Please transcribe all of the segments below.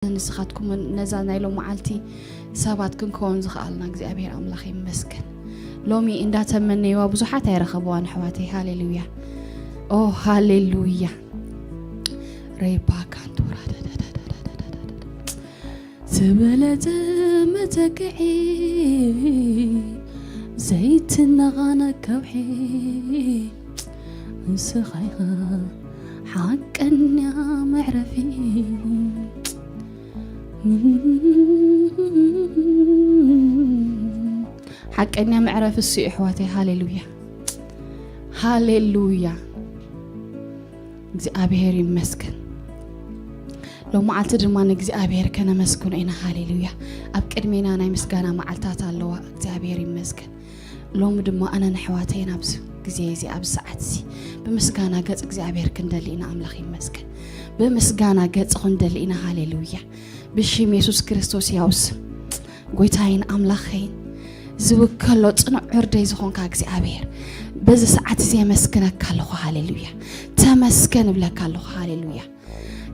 ንስኻትኩም ነዛ ናይ ሎም መዓልቲ ሰባት ክንከውን ዝኸኣልና እግዚኣብሔር ኣምላኽ ይመስገን። ሎሚ እንዳተመነይዋ ብዙሓት ኣይረኸብዋን ኣሕዋተይ። ሃሌሉያ። ኦ ሃሌሉያ። ሬባ ካንቶራ ዝበለጸ መተክዒ ዘይትነቓነቕ ከውሒ ንስኻ ኢኻ ሓቀኛ መዕረፊ። ሓቀኛ መዕረፊ እሱ እዩ ኣሕዋተይ። ሃሌሉያ ሃሌሉያ። እግዚኣብሔር ይመስገን። ሎመዓልቲ ድማ ንእግዚኣብሔር ከነመስግኖ ኢና። ሃሌሉያ። ኣብ ቅድሜና ናይ ምስጋና መዓልታት ኣለዋ። እግዚኣብሔር ይመስገን። ሎሚ ድማ ኣነን ኣሕዋተይን ኣብዚ ግዜ እዚ ኣብዚ ሰዓት እዚ ብምስጋና ገጽ እግዚኣብሔር ክንደሊ ኢና። ኣምላኽ ይመስገን። ብምስጋና ገጽ ክንደሊ ኢና። ሃሌሉያ። ብሽም የሱስ ክርስቶስ ያውስ ጎይታይን ኣምላኸይን ዝውከሎ ጽኑዕ ዕርደይ ዝኾንካ እግዚኣብሔር በዚ ሰዓት እዚ የመስግነካ ኣለኹ። ሃሌሉያ። ተመስገን እብለካ ኣለኹ። ሃሌሉያ።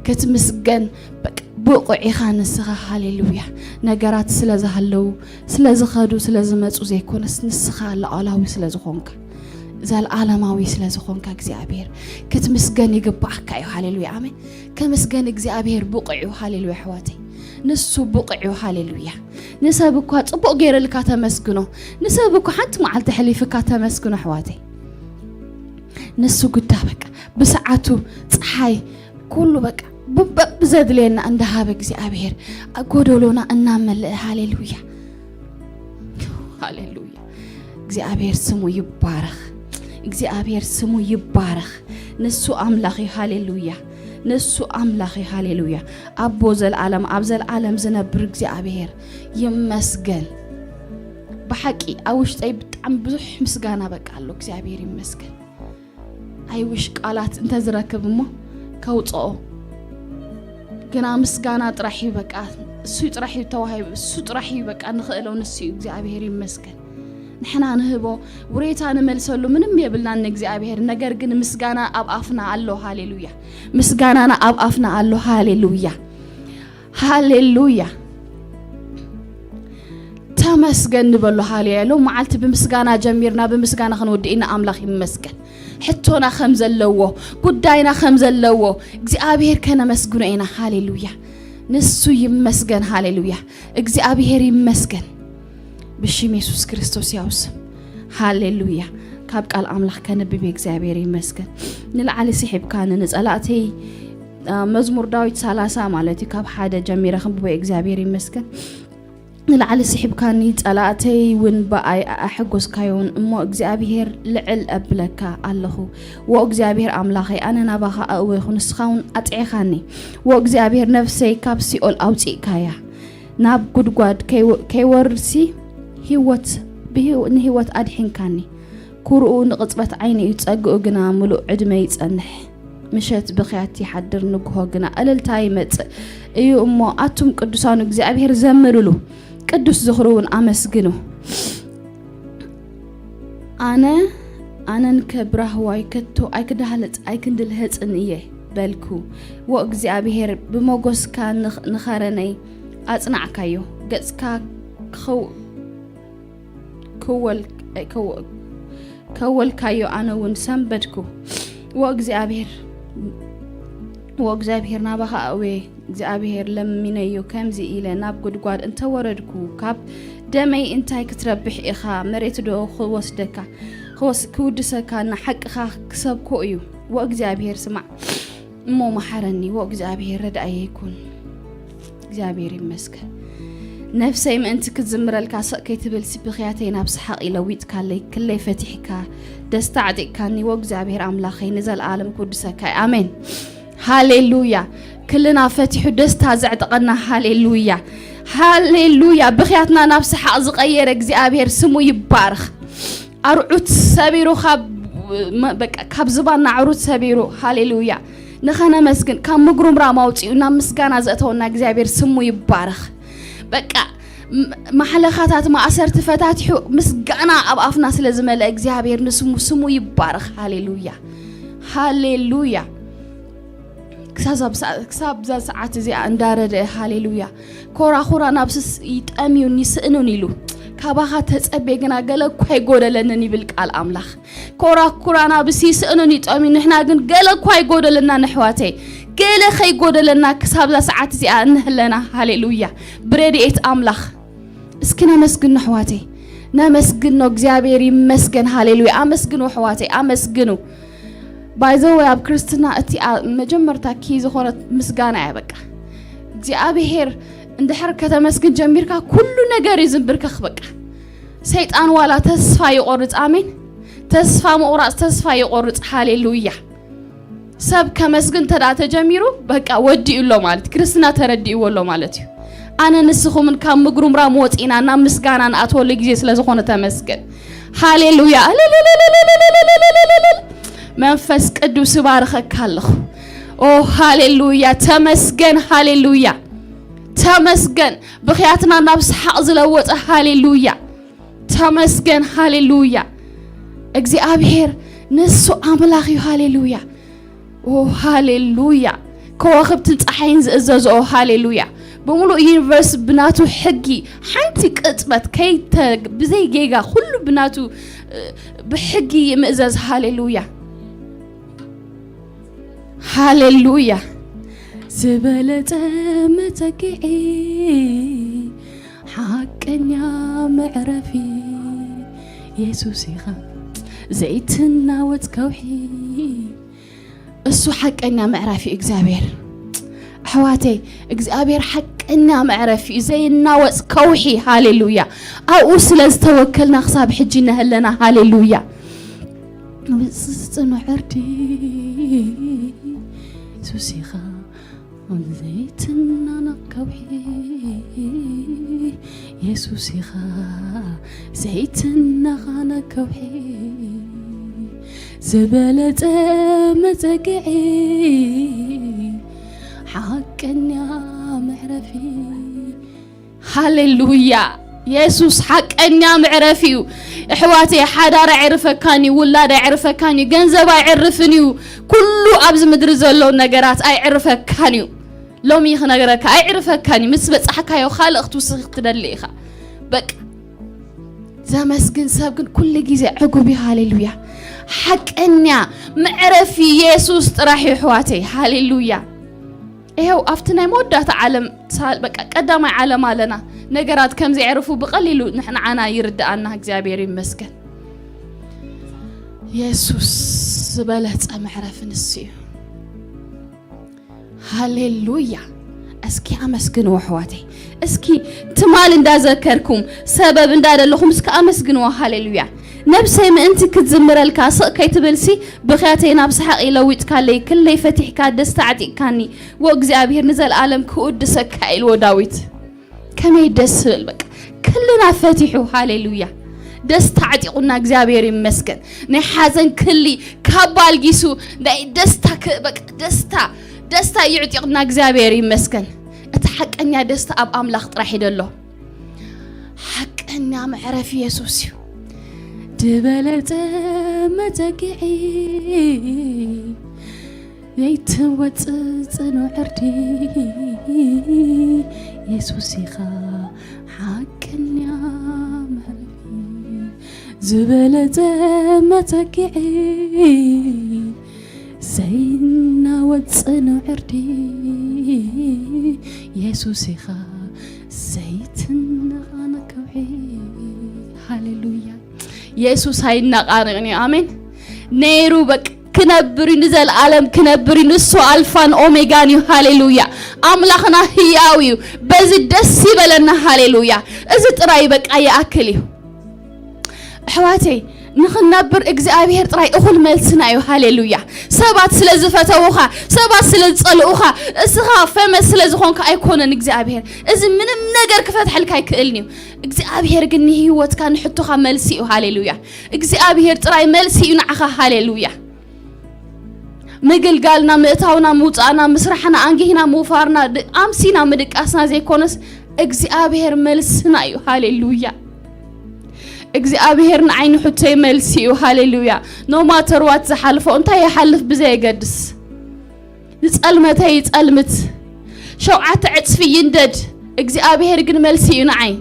ክትምስገን በቃ ብቑዕ ኢኻ ንስኻ። ሃሌሉያ። ነገራት ስለ ዝሃለዉ፣ ስለ ዝኸዱ፣ ስለ ዝመጹ ዘይኮነስ ንስኻ ሉዓላዊ ስለ ዝኾንካ፣ ዘለዓለማዊ ስለ ዝኾንካ እግዚኣብሔር ክትምስገን ይግባኣካ እዩ። ሃሌሉያ ኣሜን። ከመስገን እግዚኣብሔር ብቑዕ እዩ። ሃሌሉያ ኣሕዋተይ። ንሱ ብቑዕ እዩ። ሃሌሉያ። ንሰብ እኳ ጽቡቕ ገይርልካ ተመስግኖ። ንሰብ እኳ ሓንቲ መዓልቲ ሕሊፍካ ተመስግኖ ኣሕዋተይ። ንሱ ግዳ በቃ ብሰዓቱ ጸሓይ ኩሉ በቃ ብበብ ዘድልየና እንዳሃበ እግዚኣብሔር ጎደሎና እናመልአ። ሃሌሉያ ሃሌሉያ። እግዚኣብሔር ስሙ ይባረኽ። እግዚኣብሔር ስሙ ይባረኽ። ንሱ ኣምላኽ እዩ። ሃሌሉያ። ንሱ ኣምላኽ እዩ። ሃሌሉያ። ኣቦ ዘለዓለም ኣብ ዘለዓለም ዝነብር እግዚኣብሔር ይመስገን። ብሓቂ ኣብ ውሽጠይ ብጣዕሚ ብዙሕ ምስጋና በቃ ኣሎ። እግዚኣብሔር ይመስገን። ኣይውሽ ቃላት እንተዝረክብ እሞ ከውፅኦ ግና ምስጋና ጥራሕ እዩ በቃ። እሱ ጥራሕ እዩ ተዋሂቡ፣ እሱ ጥራሕ እዩ በቃ ንኽእሎ ንሱ እዩ። እግዚኣብሔር ይመስገን። ንሕና ንህቦ ውሬታ ንመልሰሉ ምንም የብልናን ንእግዚኣብሔር። ነገር ግን ምስጋና ኣብ ኣፍና ኣሎ። ሃሌሉያ። ምስጋናና ኣብ ኣፍና ኣሎ። ሃሌሉያ ሃሌሉያ። ተመስገን ንበሎ። ሃሌሉያ። ሎም መዓልቲ ብምስጋና ጀሚርና ብምስጋና ክንወድእ ኢና። ኣምላኽ ይመስገን። ሕቶና ከም ዘለዎ፣ ጉዳይና ከም ዘለዎ እግዚኣብሔር ከነመስግኖ ኢና። ሃሌሉያ። ንሱ ይመስገን። ሃሌሉያ። እግዚኣብሔር ይመስገን። ብሽም የሱስ ክርስቶስ ያው ስም። ሃሌሉያ። ካብ ቃል ኣምላኽ ከንብብ እግዚኣብሔር ይመስገን። ንላዕሊ ስሒብካኒ ንጸላእተይ፣ አ፣ መዝሙር ዳዊት ሰላሳ ማለት እዩ። ካብ ሓደ ጀሚረ ክንብቦ እግዚኣብሔር ይመስገን። ንላዕሊ ስሒብካኒ ጸላእተይ እውን ብኣይ ኣሐጎስካዮን እሞ እግዚኣብሔር ልዕል እብለካ ኣለኹ። ወ እግዚኣብሔር ኣምላኸይ ኣነ ናባኻ ኣእወኹ ንስኻ እውን ኣጽዒኻኒ። ወ እግዚኣብሔር ነፍሰይ ካብ ሲኦል ኣውጺእካያ። ናብ ጉድጓድ ከይወ-፣ ከይወርድሲ ህይወት ብህይወ-፣ ንህይወት ኣድሒንካኒ። ኩርኡ ንቕጽበት ዓይኒ እዩ፣ ጸግኡ ግና ምሉእ ዕድመ ይጸንሕ። ምሸት ብኽያት ይሓድር፣ ንግሆ ግና እልልታ ይመጽእ እዩ እሞ፣ ኣቱም ቅዱሳኑ እግዚኣብሔር ዘምሩሉ፣ ቅዱስ ዝኽሩ እውን ኣመስግኑ። ኣነ ኣነን ከብራህዋይ ከቶ ኣይክዳህለጽ ኣይክንድልህጽን እየ በልኩ። ወ እግዚኣብሔር ብመጎስካ ንኽ-፣ ንኸረነይ ኣጽናዕካዮ፣ ገጽካ ክኸው-፣ ክወል-፣ ክወ-፣ ከወልካዮ ኣነ እውን ሰንበድኩ። ወእግዚኣብሔር፣ ወእግዚኣብሔር ናባኻ ኣእውየ፣ እግዚኣብሔር ለሚነዮ ከምዚ ኢለ፣ ናብ ጉድጓድ እንተወረድኩ፣ ካብ ደመይ እንታይ ክትረብሕ ኢኻ? መሬትዶ ክወስደካ፣ ክወስ-፣ ክውድሰካ፣ ንሓቅኻ ክሰብኮ እዩ። ወእግዚኣብሔር ስማዕ እሞ መሓረኒ፣ ወእግዚኣብሔር ረድኣየ ይኩን። እግዚኣብሔር ይመስገን። ነፍሰይ ምእንቲ ክትዝምረልካ ስቕ ከይትብል ብኽያተይ ናብ ሰሓቕ ኢለዊጥካለይ፣ ክለይ ፈቲሕካ ደስታ ኣዕጢቕካኒ። ወእግዚኣብሔር ኣምላኸይ ንዘለኣለም ክውድሰካ እዩ። ኣሜን። ሃሌሉያ። ክልና ፈቲሑ ደስታ ዘዕጠቐና። ሃሌሉያ። ሃሌሉያ። ብኽያትና ናብ ሰሓቕ ዝቐየረ እግዚኣብሔር ስሙ ይባረኽ። ኣርዑት ሰቢሩ ካብ፣ መ-፣ በቃ ካብ ዝባን ኣዕሩት ሰቢሩ፣ ሃሌሉያ፣ ንኸነመስግን ካብ ምጉርምራም ኣውፂኡ ናብ ምስጋና ዘእተወና እግዚኣብሔር ስሙ ይባረኽ። በቃ ም-፣ ማሕለኻታት ማእሰርቲ ፈታቲሑ ምስጋና ኣብ ኣፍና ስለ ዝመልአ እግዚኣብሔር ንስሙ፣ ስሙ ይባረኽ። ሃሌሉያ፣ ሃሌሉያ። ክሳብ እዛ ሰዓት እዚኣ እንዳረደ፣ ሃሌሉያ፣ ኮራኩራ ናብስስ ይጠምዩን ይስእኑን ኢሉ፣ ካባኻ ተጸቤ ግና ገለ እኳ ኣይጎደለንን ይብል ቃል ኣምላኽ። ኮራኩራ ናብስ ይስእኑን ይጠምዩ፣ ንሕና ግን ገለ እኳ ኣይጎደለና ነሕዋተይ፣ ገለ ከይጎደለና ክሳብ እዛ ሰዓት እዚኣ እንህለና፣ ሃሌሉያ፣ ብረድኤት ኣምላኽ። እስኪ ነመስግን ነሕዋተይ፣ ነመስግን ነው። እግዚኣብሔር ይመስገን፣ ሃሌሉያ። ኣመስግኑ ኣሕዋተይ፣ ኣመስግኑ። ባይዘወይ ኣብ ክርስትና እቲ መጀመርታ ኪ ዝኾነት ምስጋና እያ። በቃ እግዚኣብሔር እንድሕር ከተመስግን ጀሚርካ ኩሉ ነገር እዩ ዝንብርከኽ። በቃ ሰይጣን ዋላ ተስፋ ይቆርፅ፣ ኣሜን፣ ተስፋ ምቑራፅ ተስፋ ይቆርፅ። ሃሌሉያ። ሰብ ከመስግን ተዳ ተጀሚሩ በቃ ወዲኡ ኣሎ ማለት፣ ክርስትና ተረዲእዎ ኣሎ ማለት እዩ። ኣነ ንስኹምን ካብ ምግሩምራም ወፂና ናብ ምስጋና ንኣትወሉ ግዜ ስለ ዝኾነ ተመስገን። ሃሌሉያ። መንፈስ ቅዱስ እባርኸካ ኣለኹ። ኦ ሃሌሉያ፣ ተመስገን። ሃሌሉያ፣ ተመስገን። ብኽያትና ናብ ሰሓቕ ዝለወጠ፣ ሃሌሉያ፣ ተመስገን። ሃሌሉያ፣ እግዚኣብሔር ንሱ ኣምላኽ እዩ። ሃሌሉያ፣ ኦ ሃሌሉያ። ከዋኽብትን ፀሓይን ዝእዘዝኦ፣ ሃሌሉያ። ብምሉእ ዩኒቨርስ ብናቱ ሕጊ፣ ሓንቲ ቅጽበት ከይተ ብዘይ ጌጋ ኩሉ ብናቱ ብሕጊ ይምእዘዝ። ሃሌሉያ፣ ሃሌሉያ። ዝበለጸ መጸግዒ፣ ሓቀኛ መዕረፊ የሱስ ኢኻ፣ ዘይትናወጽ ከውሒ። እሱ ሓቀኛ መዕረፊ እዩ እግዚኣብሔር። ኣሕዋተይ፣ እግዚኣብሔር ሓቀኛ መዕረፊ እዩ፣ ዘይናወጽ ከውሒ። ሃሌሉያ። ኣብኡ ስለ ዝተወከልና ክሳብ ሕጂ ነህለና። ሃሌሉያ። ጽኑዕ ዕርዲ የሱስ ኢኻ፣ ዘይትናነቕ ከውሒ የሱስ ኢኻ፣ ዘይትናነቕ ከውሒ፣ ዝበለጸ መጸግዒ፣ ሓቀኛ መዕረፊ። ሃሌሉያ። የሱስ ሓቀኛ መዕረፊ እዩ። ኣሕዋተይ፣ ሓዳር ኣየዕርፈካን እዩ፣ ውላድ ኣየዕርፈካን እዩ፣ ገንዘብ ኣየዕርፍን እዩ። ኩሉ ኣብዚ ምድሪ ዘሎ ነገራት ኣየዕርፈካን እዩ። ሎሚ ክነግረካ፣ ኣየዕርፈካን እዩ። ምስ በጻሕካዮ ካልእ ክትውስኽ ትደሊ ኢኻ። በቃ ዘመስግን ሰብ ግን ኩሉ ግዜ ዕጉብ እዩ። ሃሌሉያ። ሓቀኛ መዕረፊ የሱስ ጥራሕ እዩ ኣሕዋተይ። ሃሌሉያ። ይኸው ኣብቲ ናይ መወዳእታ ዓለም ሳል-፣ በቃ ቀዳማይ ዓለም ኣለና። ነገራት ከም ዘዕርፉ ብቐሊሉ ንሕ-፣ ንዓና ይርድኣና። እግዚኣብሔር ይመስገን። የሱስ ዝበለጸ መዕረፊ ንሱ እዩ። ሃሌሉያ። እስኪ ኣመስግንዎ ኣሕዋተይ። እስኪ ትማል እንዳዘከርኩም ሰበብ እንዳደለኹም እስኪ ኣመስግንዎ። ሃሌሉያ። ነብሰይ ምእንቲ ክትዝምረልካ ስቕ ከይትብልሲ ብኽያተይ ናብ ሰሓቕ ለዊጥካለይ፣ ክለይ ፈቲሕካ ደስታ ኣዕጢቕካኒ። ወእግዚኣብሔር ንዘለኣለም ክውድሰካ ኢልዎ ዳዊት። ከመይ ደስ ዝብል በቃ። ክልና ፈቲሑ፣ ሃሌሉያ። ደስታ ኣዕጢቑና፣ እግዚኣብሔር ይመስገን። ናይ ሓዘን ክሊ ካባ ኣልጊሱ፣ ናይ ደስታ ክ-፣ በቃ ደስታ፣ ደስታ እዩ ኣዕጢቑና፣ እግዚኣብሔር ይመስገን። እቲ ሓቀኛ ደስታ ኣብ ኣምላኽ ጥራሕ እዩ ደሎ። ሓቀኛ መዕረፊ የሱስ እዩ። ዝበለጸ መጸግዒ ዘይትወጽእ ጽኑዕ ዕርዲ የሱስ ኢኻ ሓቀኛ መዕረፊ። ዝበለጸ መጸግዒ ዘይናወጽ ጽኑዕ ዕርዲ የሱስ ኢኻ ዘይትነቓነቕ ከውሒ። ሃሌሉያ። የሱስ ኣይነቓነቕን እዩ። ኣሜን። ነይሩ በቃ ክነብር እዩ፣ ንዘለኣለም ክነብር እዩ። ንሱ ኣልፋን ኦሜጋን እዩ። ሃሌሉያ። ኣምላኽና ህያው እዩ። በዚ ደስ ይበለና። ሃሌሉያ። እዚ ጥራይ በቃ ይኣክል እዩ። ኣሕዋተይ፣ ንኽንነብር እግዚኣብሔር ጥራይ እኹል መልስና እዩ። ሃሌሉያ። ሰባት ስለ ዝፈተዉኻ፣ ሰባት ስለ ዝጸልኡኻ፣ እስኻ ፈመስ ስለ ዝኾንካ ኣይኮነን እግዚኣብሔር። እዚ ምንም ነገር ክፈትሐልካ ኣይክእልን እዩ። እግዚኣብሔር ግን ንህይወትካ፣ ንሕቶኻ መልሲ እዩ። ሃሌሉያ። እግዚኣብሔር ጥራይ መልሲ እዩ ንዓኻ። ሃሌሉያ። ምግልጋልና፣ ምእታውና፣ ምውጻእና፣ ምስራሕና፣ ኣንጊህና፣ ምውፋርና፣ ድ-፣ ኣምሲና፣ ምድቃስና ዘይኮነስ እግዚኣብሔር መልስና እዩ። ሃሌሉያ። እግዚኣብሔር ንዓይ ንሕቶይ መልሲ እዩ። ሃሌሉያ። No matter what ዝሓልፎ እንታይ ይሓልፍ ብዘየገድስ፣ ጸልመተይ ይጸልምት፣ ሸውዓተ ዕጽፊ ይንደድ፣ እግዚኣብሔር ግን መልሲ እዩ ንዓይ።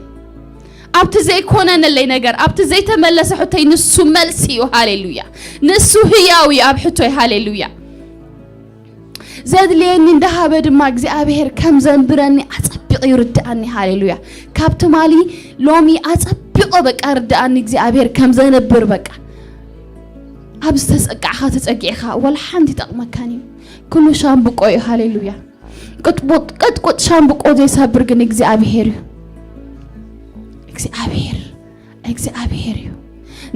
ኣብቲ ዘይኮነነለይ ነገር፣ ኣብቲ ዘይተመለሰ ሕቶይ ንሱ መልሲ እዩ። ሃሌሉያ። ንሱ ህያው እዩ ኣብ ሕቶይ። ሃሌሉያ። ዘድልየኒ እንዳሃበ ድማ እግዚኣብሔር ከም ዘንብረኒ ኣጸቢቑ ይርድኣኒ። ሃሌሉያ። ካብ ትማሊ ሎሚ ኣጸቢቑ በቃ ርድኣኒ እግዚኣብሔር ከም ዘንብር። በቃ ኣብ ዝተጸጋዕኻ ተጸጊዕኻ ወላ ሓንቲ ይጠቕመካን እዩ። ኩሉ ሻምብቆ እዩ። ሃሌሉያ። ቅጥቁጥ ቅጥቁጥ ሻምብቆ ዘይሰብር ግን እግዚኣብሔር እዩ። እግዚኣብሔር እግዚኣብሔር እዩ።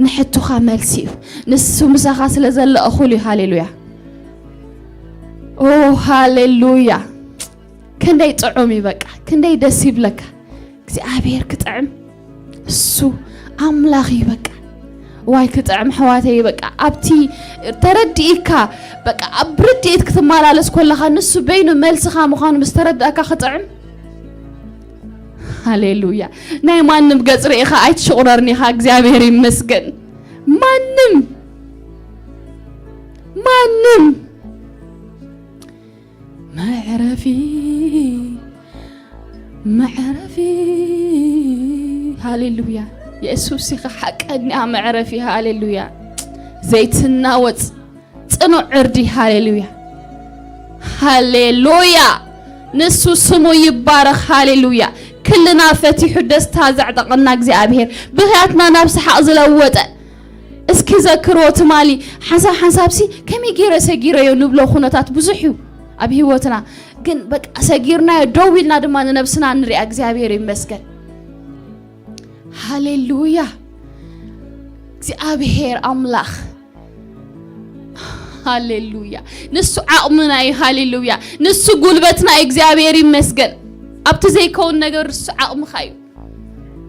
ንሕቶኻ መልሲ እዩ። ንሱ ምሳኻ ስለ ዘሎ እኹል እዩ። ሃሌሉያ። ኦ ሃሌሉያ። ክንደይ ጥዑም እዩ በቃ። ክንደይ ደስ ይብለካ። እግዚኣብሔር ክጥዕም እሱ ኣምላኽ እዩ በቃ። ዋይ ክጥዕም ኣሕዋተይ በቃ። ኣብቲ ተረዲእካ በቃ ኣብ ርድኢት ክትመላለስ ኮለኻ ንሱ በይኑ መልስኻ ምዃኑ ምስ ተረዳእካ ክጥዕም። ሃሌሉያ። ናይ ማንም ገጽ ርኢኻ ኣይትሽቑረርን ኢኻ። እግዚኣብሔር ይመስገን። ማንም ማንም መዕረፊ መዕረፊ። ሃሌሉያ። የሱስ ኢኻ ሓቀኛ መዕረፊ። ሃሌሉያ። ዘይትናወጽ ጽኑዕ ዕርዲ። ሃሌሉያ። ሃሌሉያ። ንሱ ስሙ ይባረኽ። ሃሌሉያ። ክልና ፈቲሑ ደስታ ዘዕጠቐና እግዚኣብሔር፣ ብኽያትና ናብ ሰሓቕ ዝለወጠ። እስኪ ዘክርዎ ትማሊ ሓንሳብ ሓንሳብሲ ከመይ ገይረ ሰጊረዮ ንብሎ ኩነታት ብዙሕ እዩ ኣብ ህይወትና። ግን በቃ ሰጊርናዮ ደው ኢልና ድማ ንነብስና ንሪኣ። እግዚኣብሔር ይመስገን። ሃሌሉያ። እግዚኣብሔር ኣምላኽ። ሃሌሉያ። ንሱ ዓቕምና እዩ። ሃሌሉያ። ንሱ ጉልበትና እዩ። እግዚኣብሔር ይመስገን። ኣብቲ ዘይከውን ነገር ንሱ ዓቕምኻ እዩ።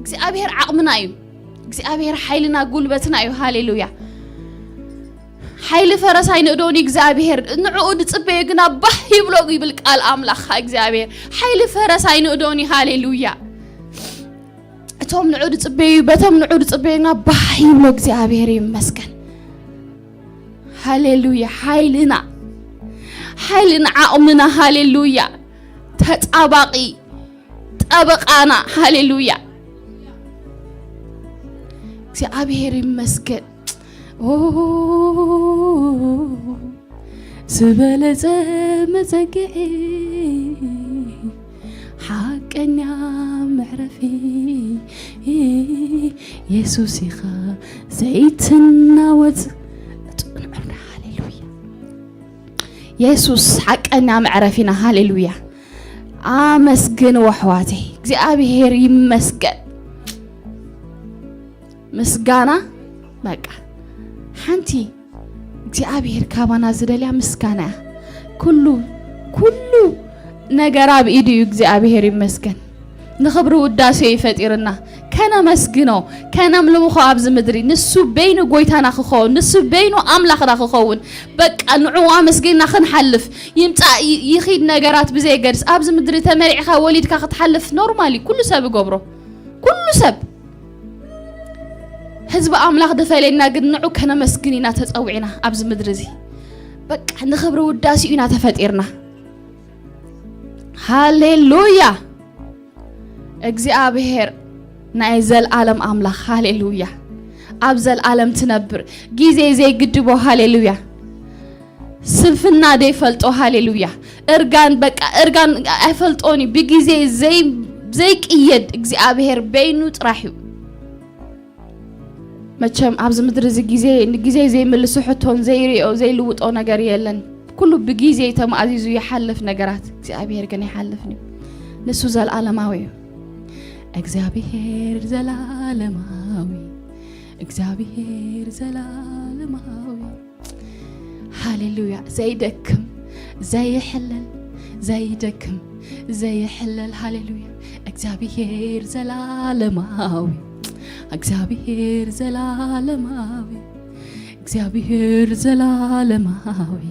እግዚኣብሔር ዓቕምና እዩ። እግዚኣብሔር ሓይልና ጉልበትና እዩ። ሃሌሉያ። ሓይሊ ፈረስ ኣይንእዶን እዩ እግዚኣብሔር። ንዕኡ ዝጽበዮ ግና ባህ ይብሎ ይብል ቃል ኣምላኽ እግዚኣብሔር። ሓይሊ ፈረስ ኣይንእዶን እዩ። ሃሌሉያ። እቶም ንዑ ዝጽበዩ በቶም ንዑ ዝጽበዩና ባህ ይብሎ እግዚኣብሔር ይመስገን። ሃሌሉያ። ሓይልና ሓይልና ዓቕምና። ሃሌሉያ። ተጣባቂ ጠበቃና። ሃሌሉያ። እግዚኣብሔር ይመስገን። ኦ ዝበለጸ መጸግዒ ሓቀኛ መዕረፊ የሱስ ኢኻ ዘይትናወጽ። ሃሌሉያ። የሱስ ሓቀኛ መዕረፊና። ሃሌሉያ። ኣመስግንዎ ኣሕዋተይ። እግዚኣብሔር ይመስገን። ምስጋና በቃ ሓንቲ እግዚኣብሔር ካባና ዝደልያ ምስጋና እያ። ኩሉ ኩሉ ነገር ኣብ ኢዱ እዩ። እግዚኣብሔር ይመስገን። ንኽብሪ ውዳሴ እዩ ፈጢርና። ከነመስግኖ ከነምልኽዎ ኣብዚ ምድሪ። ንሱ በይኑ ጎይታና ክኸውን፣ ንሱ በይኑ ኣምላኽና ክኸውን። በቃ ንዕኡ ኣመስጊንና ክንሓልፍ። ይምጻእ ይ- ይኺድ ነገራት ብዘየገድስ ኣብዚ ምድሪ ተመሪዕኻ ወሊድካ ክትሓልፍ ኖርማል እዩ። ኩሉ ሰብ ይገብሮ። ኩሉ ሰብ ህዝቢ ኣምላኽ ዝፈለየና ግን ንዑ ከነመስግን ኢና ተጸዊዕና ኣብዚ ምድሪ እዚ። በቃ ንኽብሪ ውዳሴኡ ኢና ተፈጢርና። ሃሌሉያ። እግዚኣብሔር ናይ ዘልኣለም ኣምላኽ። ሃሌሉያ። ኣብ ዘልኣለም ትነብር። ግዜ ዘይግድቦ። ሃሌሉያ። ስንፍና ዘይፈልጦ። ሃሌሉያ። እርጋን በቃ እርጋን ኣይፈልጦን እዩ። ብግዜ ዘይ ዘይቅየድ እግዚኣብሔር በይኑ ጥራሕ እዩ። መቸም ኣብዚ ምድሪ እዚ ግዜ ንግዜ ዘይምልሶ ሕቶን ዘይሪኦ ዘይልውጦ ነገር የለን። ኩሉ ብግዜ ተማእዚዙ ይሓልፍ ነገራት፣ እግዚኣብሔር ግን ኣይሓልፍን እዩ። ንሱ ዘልኣለማዊ እዩ። እግዚኣብሔር ዘላለማዊ፣ እግዚኣብሔር ዘላለማዊ። ሃሌሉያ። ዘይደክም ዘይሕለል ዘይደክም ዘይሕለል። ሃሌሉያ። እግዚኣብሔር ዘላለማዊ፣ እግዚኣብሔር ዘላለማዊ፣ እግዚኣብሔር ዘላለማዊ፣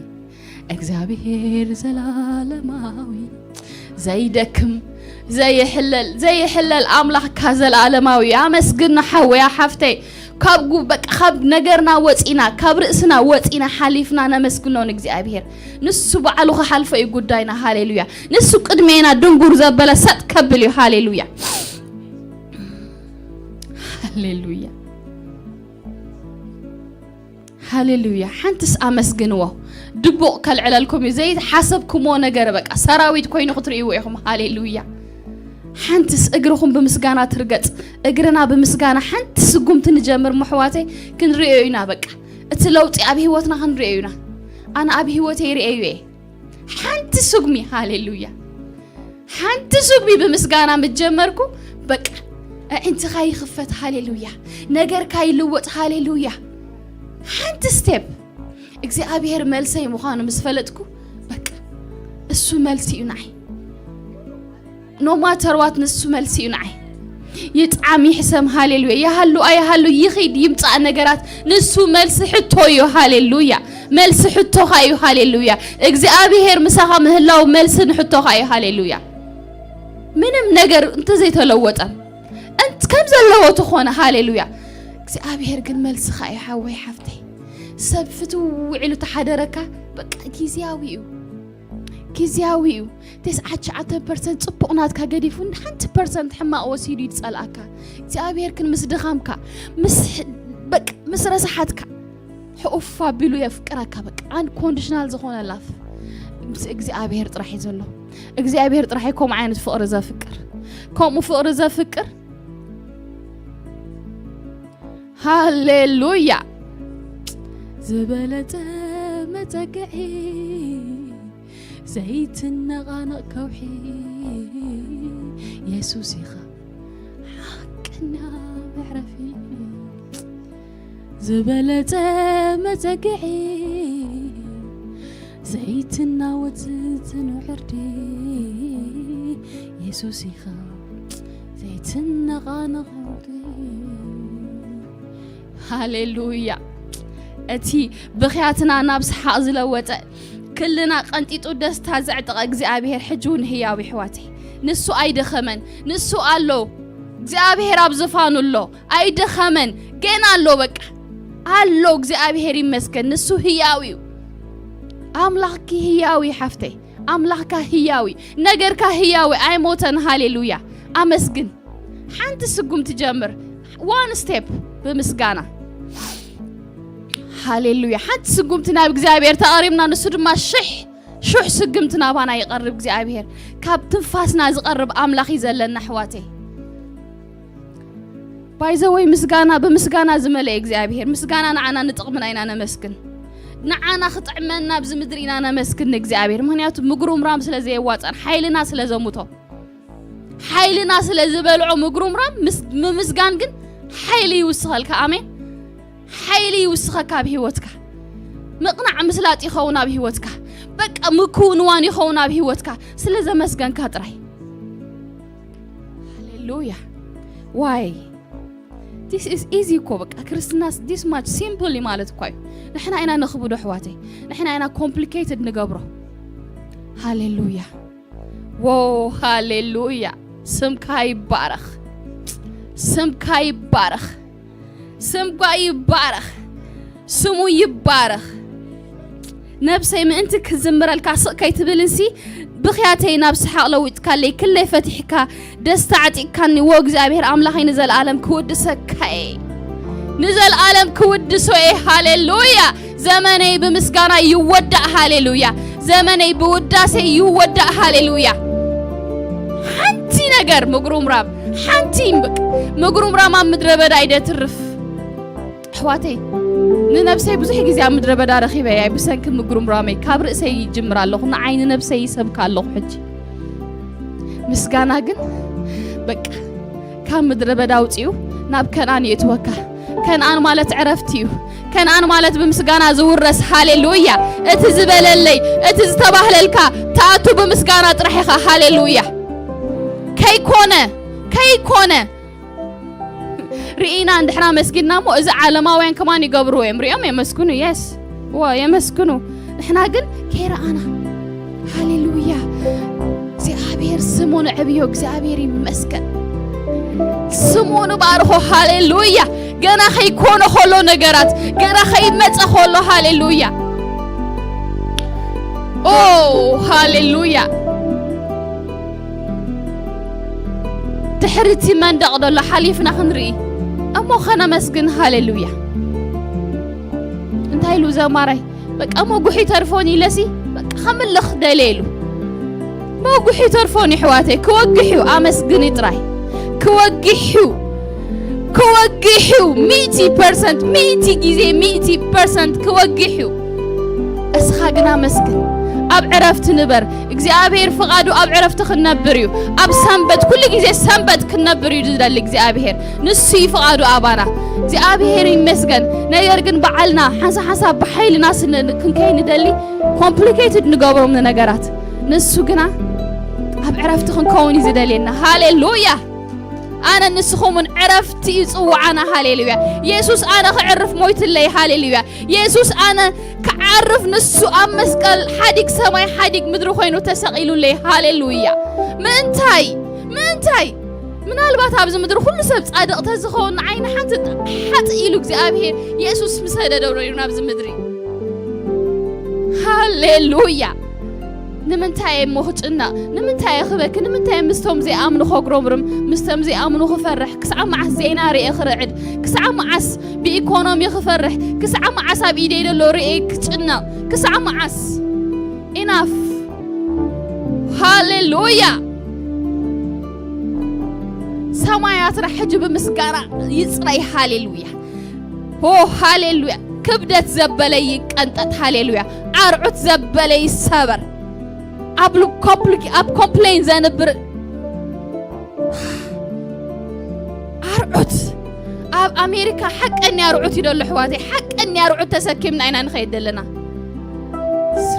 እግዚኣብሔር ዘላለማዊ። ዘይደክም ዘይሕለል ዘይሕለል ኣምላኽካ ዘለኣለማዊ እዩ። ኣመስግን ሓወያ ሓፍተይ። ካብ ጉ- በቃ ካብ ነገርና ወፂና፣ ካብ ርእስና ወፂና ሓሊፍና ነመስግኖ ንእግዚኣብሔር። ንሱ ባዕሉ ክሓልፎ እዩ ጉዳይና። ሃሌሉያ። ንሱ ቅድሜና ድንጉር ዘበለ ሰጥ ከብል እዩ። ሃሌሉያ። ሃሌሉያ። ሃሌሉያ። ሓንትስ ኣመስግንዎ። ድቡቕ ከልዕለልኩም እዩ። ዘይሓሰብኩምዎ ነገር በቃ ሰራዊት ኮይኑ ክትርእይዎ ኢኹም። ሃሌሉያ። ሓንትስ እግርኹም ብምስጋና ትርገጽ። እግርና ብምስጋና ሓንቲ ስጉምቲ ንጀምር ምሕዋተይ፣ ክንርእዮ ኢና። በቃ እቲ ለውጢ ኣብ ህይወትና ክንርእዮ ኢና። ኣነ ኣብ ህይወተይ ርእየዩ እየ። ሓንቲ ስጉሚ። ሃሌሉያ። ሓንቲ ስጉሚ ብምስጋና ምስ ጀመርኩ በቃ ኣዒንትኻ ይኽፈት። ሃሌሉያ። ነገርካ ይልወጥ። ሃሌሉያ። ሓንቲ ስቴፕ እግዚኣብሔር መልሰይ ምዃኑ ምስ ፈለጥኩ በቃ እሱ መልሲ እዩ ንዓይ። ኖ ማተር ዋት ንሱ መልሲ እዩ ንዓይ። ይጥዓም ይሕሰም። ሃሌሉያ። ይሃሉ ኣይሃሉ ይኺድ ይምጻእ ነገራት ንሱ መልሲ ሕቶ እዩ። ሃሌሉያ። መልሲ ሕቶኻ እዩ። ሃሌሉያ። እግዚኣብሔር ምሳኻ ምህላው መልሲ ንሕቶኻ እዩ። ሃሌሉያ። ምንም ነገር እንተዘይተለወጠ እንት ከም ዘለዎ ተኾነ። ሃሌሉያ። እግዚኣብሔር ግን መልስኻ እዩ ሓወይ ሓፍተይ። ሰብ ፍትው ውዒሉ ተሓደረካ በቃ ጊዜያዊ እዩ። ጊዜያዊ እዩ። ተስዓት ትሽዓተ ፐርሰንት ጽቡቕ ናትካ ገዲፉ ሓንቲ ፐርሰንት ሕማቕ ወሲዱ ይጸልኣካ። እግዚኣብሔር ግን ምስ ድኻምካ ምስ ሕ- በቃ ምስ ረስሓትካ ሕኡፍ ኣቢሉ የፍቅረካ። በቃ ኣንኮንዲሽናል ዝኾነ ላፍ ምስ እግዚኣብሔር ጥራሕ እዩ ዘሎ። እግዚኣብሔር ጥራሕ እዩ ከምኡ ዓይነት ፍቕሪ ዘፍቅር። ከምኡ ፍቕሪ ዘፍቅር። ሃሌሉያ። ዝበለጸ መጸግዒ ዘይትነቓነቕ ከውሒ የሱስ ኢኻ ሓቀኛ መዕረፊ። ዝበለጸ መጸግዒ ዘይትናወጽ ጽኑዕ ዕርዲ የሱስ ኢኻ ዘይትነቓነቕ ከውሒ። ሃሌሉያ። እቲ ብኽያትና ናብ ሰሓቕ ዝለወጠ ክልና ቀንጢጡ ደስታ ዘዕጠቐ እግዚኣብሔር ሕጂ እውን ህያው ይሕዋተይ። ንሱ ኣይደኸመን። ንሱ ኣሎ። እግዚኣብሔር ኣብ ዝፋኑ ኣሎ። ኣይደኸመን። ገና ኣሎ። በቃ ኣሎ። እግዚኣብሔር ይመስገን። ንሱ ህያው እዩ። ኣምላኽኪ ህያው እዩ ሓፍተይ። ኣምላኽካ ህያው እዩ። ነገርካ ህያው እዩ። ኣይሞተን። ሃሌሉያ። ኣመስግን። ሓንቲ ስጉምቲ ጀምር። ዋን ስቴፕ ብምስጋና። ሃሌሉያ። ሓንቲ ስጉምቲ ናብ እግዚኣብሔር ተቐሪብና ንሱ ድማ ሽሕ ሽሕ ስግምቲ ናባና ይቐርብ እግዚኣብሔር። ካብ ትንፋስና ዝቐርብ ኣምላኽ እዩ ዘለና ኣሕዋተይ። ባይዘወይ ምስጋና ብምስጋና ዝመለአ እግዚኣብሔር። ምስጋና ንዓና ንጥቕምና ኢና ነመስግን። ንዓና ክጥዕመና ኣብዚ ምድሪ ኢና ነመስግን ንእግዚኣብሔር። ምክንያቱ ምግሩምራም ስለ ዘየዋፀን ሓይልና ስለ ዘሙቶ ሓይልና ስለ ዝበልዖ ምግሩምራም ምስ- ምምስጋን ግን ሓይሊ ይውስኸልካ። ኣሜን። ሓይሊ ይውስኸካ ኣብ ህይወትካ። ምቕናዕ ምስላጥ ይኸውን ኣብ ህይወትካ። በቃ ምክውንዋን ይኸውን ኣብ ህይወትካ ስለ ዘመስገንካ ጥራይ። ሃሌሉያ። ዋይ this is easy እኮ በቃ ክርስትና this much simply ማለት እኳ እዩ። ንሕና ኢና ነኽብዶ ኣሕዋተይ። ንሕና ኢና ኮምፕሊኬትድ ንገብሮ። ሃሌሉያ። ዎ ሃሌሉያ። ስምካ ይባረኽ። ስምካ ይባረኽ። ስምካ ይባረኽ። ስሙ ይባረኽ። ነብሰይ ምእንቲ ክዝምረልካ ስቕ ከይትብልንሲ ብኽያተይ ናብ ሰሓቕ ለዊጥካለይ ክለይ ፈቲሕካ ደስታ ዓጢቕካኒ ዎ እግዚኣብሔር ኣምላኸይ ንዘለኣለም ክውድሰካ እየ። ንዘለኣለም ክውድሶ እየ። ሃሌሉያ። ዘመነይ ብምስጋና ይወዳእ። ሃሌሉያ። ዘመነይ ብውዳሴ ይወዳእ። ሃሌሉያ። ሓንቲ ነገር ምጉርምራም ሓንቲ እምብቅ ምጉርምራም ኣብ ምድረ በዳ ኣይደትርፍ። ኣሕዋተይ ንነብሰይ ብዙሕ ግዜ ኣብ ምድረ በዳ ረኺበያ ብሰንኪ ምጉርምራመይ ካብ ርእሰይ ይጅምር ኣለኹ ንዓይ ንነብሰይ ይሰብካ ኣለኹ። ሕጂ ምስጋና ግን በቃ ካብ ምድረ በዳ ኣውፅኡ ናብ ከነኣን የእትወካ። ከነኣን ማለት ዕረፍቲ እዩ። ከነኣን ማለት ብምስጋና ዝውረስ። ሃሌሉያ። እቲ ዝበለለይ እቲ ዝተባህለልካ ተኣቱ ብምስጋና ጥራሕ ኢኻ። ሃሌሉያ። ከይኮነ ከይኮነ ርኢና እንድሕና መስጊድና እሞ እዚ ዓለማውያን ከማን ይገብርዎ እዮም። ሪኦም የመስግኑ። የስ ዎ የመስግኑ። ንሕና ግን ከይረኣና። ሃሌሉያ። እግዚኣብሔር ስሙ ንዕብዮ እግዚኣብሔር ይመስገን። ስሙ ንባርኾ። ሃሌሉያ። ገና ከይኮነ ከሎ ነገራት፣ ገና ከይመጸ ከሎ፣ ሃሌሉያ። ኦ፣ ሃሌሉያ። ድሕሪ እቲ መንደቕ ዘሎ ሓሊፍና ክንርኢ እሞ ከነመስግን። ሃሌሉያ። እንታይ ኢሉ ዘማራይ? በቃ መጉሒ ተርፎን ኢለሲ፣ በቃ ከምልኽ ደልየ ኢሉ። መጉሒ ተርፎን ይሕዋተይ፣ ክወግሕ እዩ። ኣመስግኒ ጥራይ። ክወግሕ እዩ። ክወግሕ እዩ። ሚእቲ ፐርሰንት፣ ሚእቲ ግዜ ሚእቲ ፐርሰንት ክወግሕ እዩ። እስኻ ግን ኣመስግን። ኣብ ዕረፍቲ ንበር። እግዚኣብሔር ፍቓዱ ኣብ ዕረፍቲ ክንነብር እዩ። ኣብ ሰንበት፣ ኩሉ ግዜ ሰንበት ክንነብር እዩ ዝደሊ እግዚኣብሔር። ንሱ እዩ ፍቓዱ ኣባና። እግዚኣብሔር ይመስገን። ነገር ግን በዓልና ሓንሳ ሓንሳ ብሓይልና ስን-፣ ክንከይ ንደሊ፣ ኮምፕሊኬትድ ንገብሮም ንነገራት። ንሱ ግና ኣብ ዕረፍቲ ክንከውን እዩ ዝደልየና። ሃሌሉያ። ኣነ ንስኹምን ዕረፍቲ እዩ ጽዋዓና። ሃሌሉያ። የሱስ ኣነ ክዕርፍ ሞይትለይ። ሃሌሉያ። የሱስ ኣነ ክዓርፍ ንሱ ኣብ መስቀል ሓዲግ ሰማይ ሓዲግ ምድሪ ኮይኑ ተሰቒሉለይ። ሃሌሉያ። ምእንታይ? ምእንታይ? ምናልባት ኣብዚ ምድሪ ኩሉ ሰብ ጻድቕ ተዝኸውን ንዓይ ንሓንቲ ሓጥእ ኢሉ እግዚኣብሔር የሱስ ምሰደዶ ነይሩ ናብዚ ምድሪ። ሃሌሉያ። ንምንታይ እሞ ክጭነቕ? ንምንታይ ክበኪ? ንምንታይ ምስቶም ዘይኣምኑ ከጉረምርም? ምስቶም ዘይኣምኑ ክፈርሕ? ክሳዕ መዓስ ዜና ርእየ ክርዕድ? ክሳዕ መዓስ ብኢኮኖሚ ክፈርሕ? ክሳዕ መዓስ ኣብ ኢደይ ዘሎ ርእየ ክጭነቕ? ክሳዕ መዓስ? ኢናፍ። ሃሌሉያ። ሰማያትና ሕጂ ብምስጋና ይጽረይ። ሃሌሉያ። ኦ፣ ሃሌሉያ። ክብደት ዘበለ ይቀንጠጥ። ሃሌሉያ። ኣርዑት ዘበለ ይሰበር። ኣብ ሉ-፣ ኮምፕሊ-፣ ኣብ ኮምፕሌን ዘንብር ኣርዑት። ኣብ ኣሜሪካ ሓቀኛ ኣርዑት እዩ ደሎ፣ ኣሕዋተይ። ሓቀኛ ኣርዑት ተሰኪምና ኢና ንኸይድ ዘለና።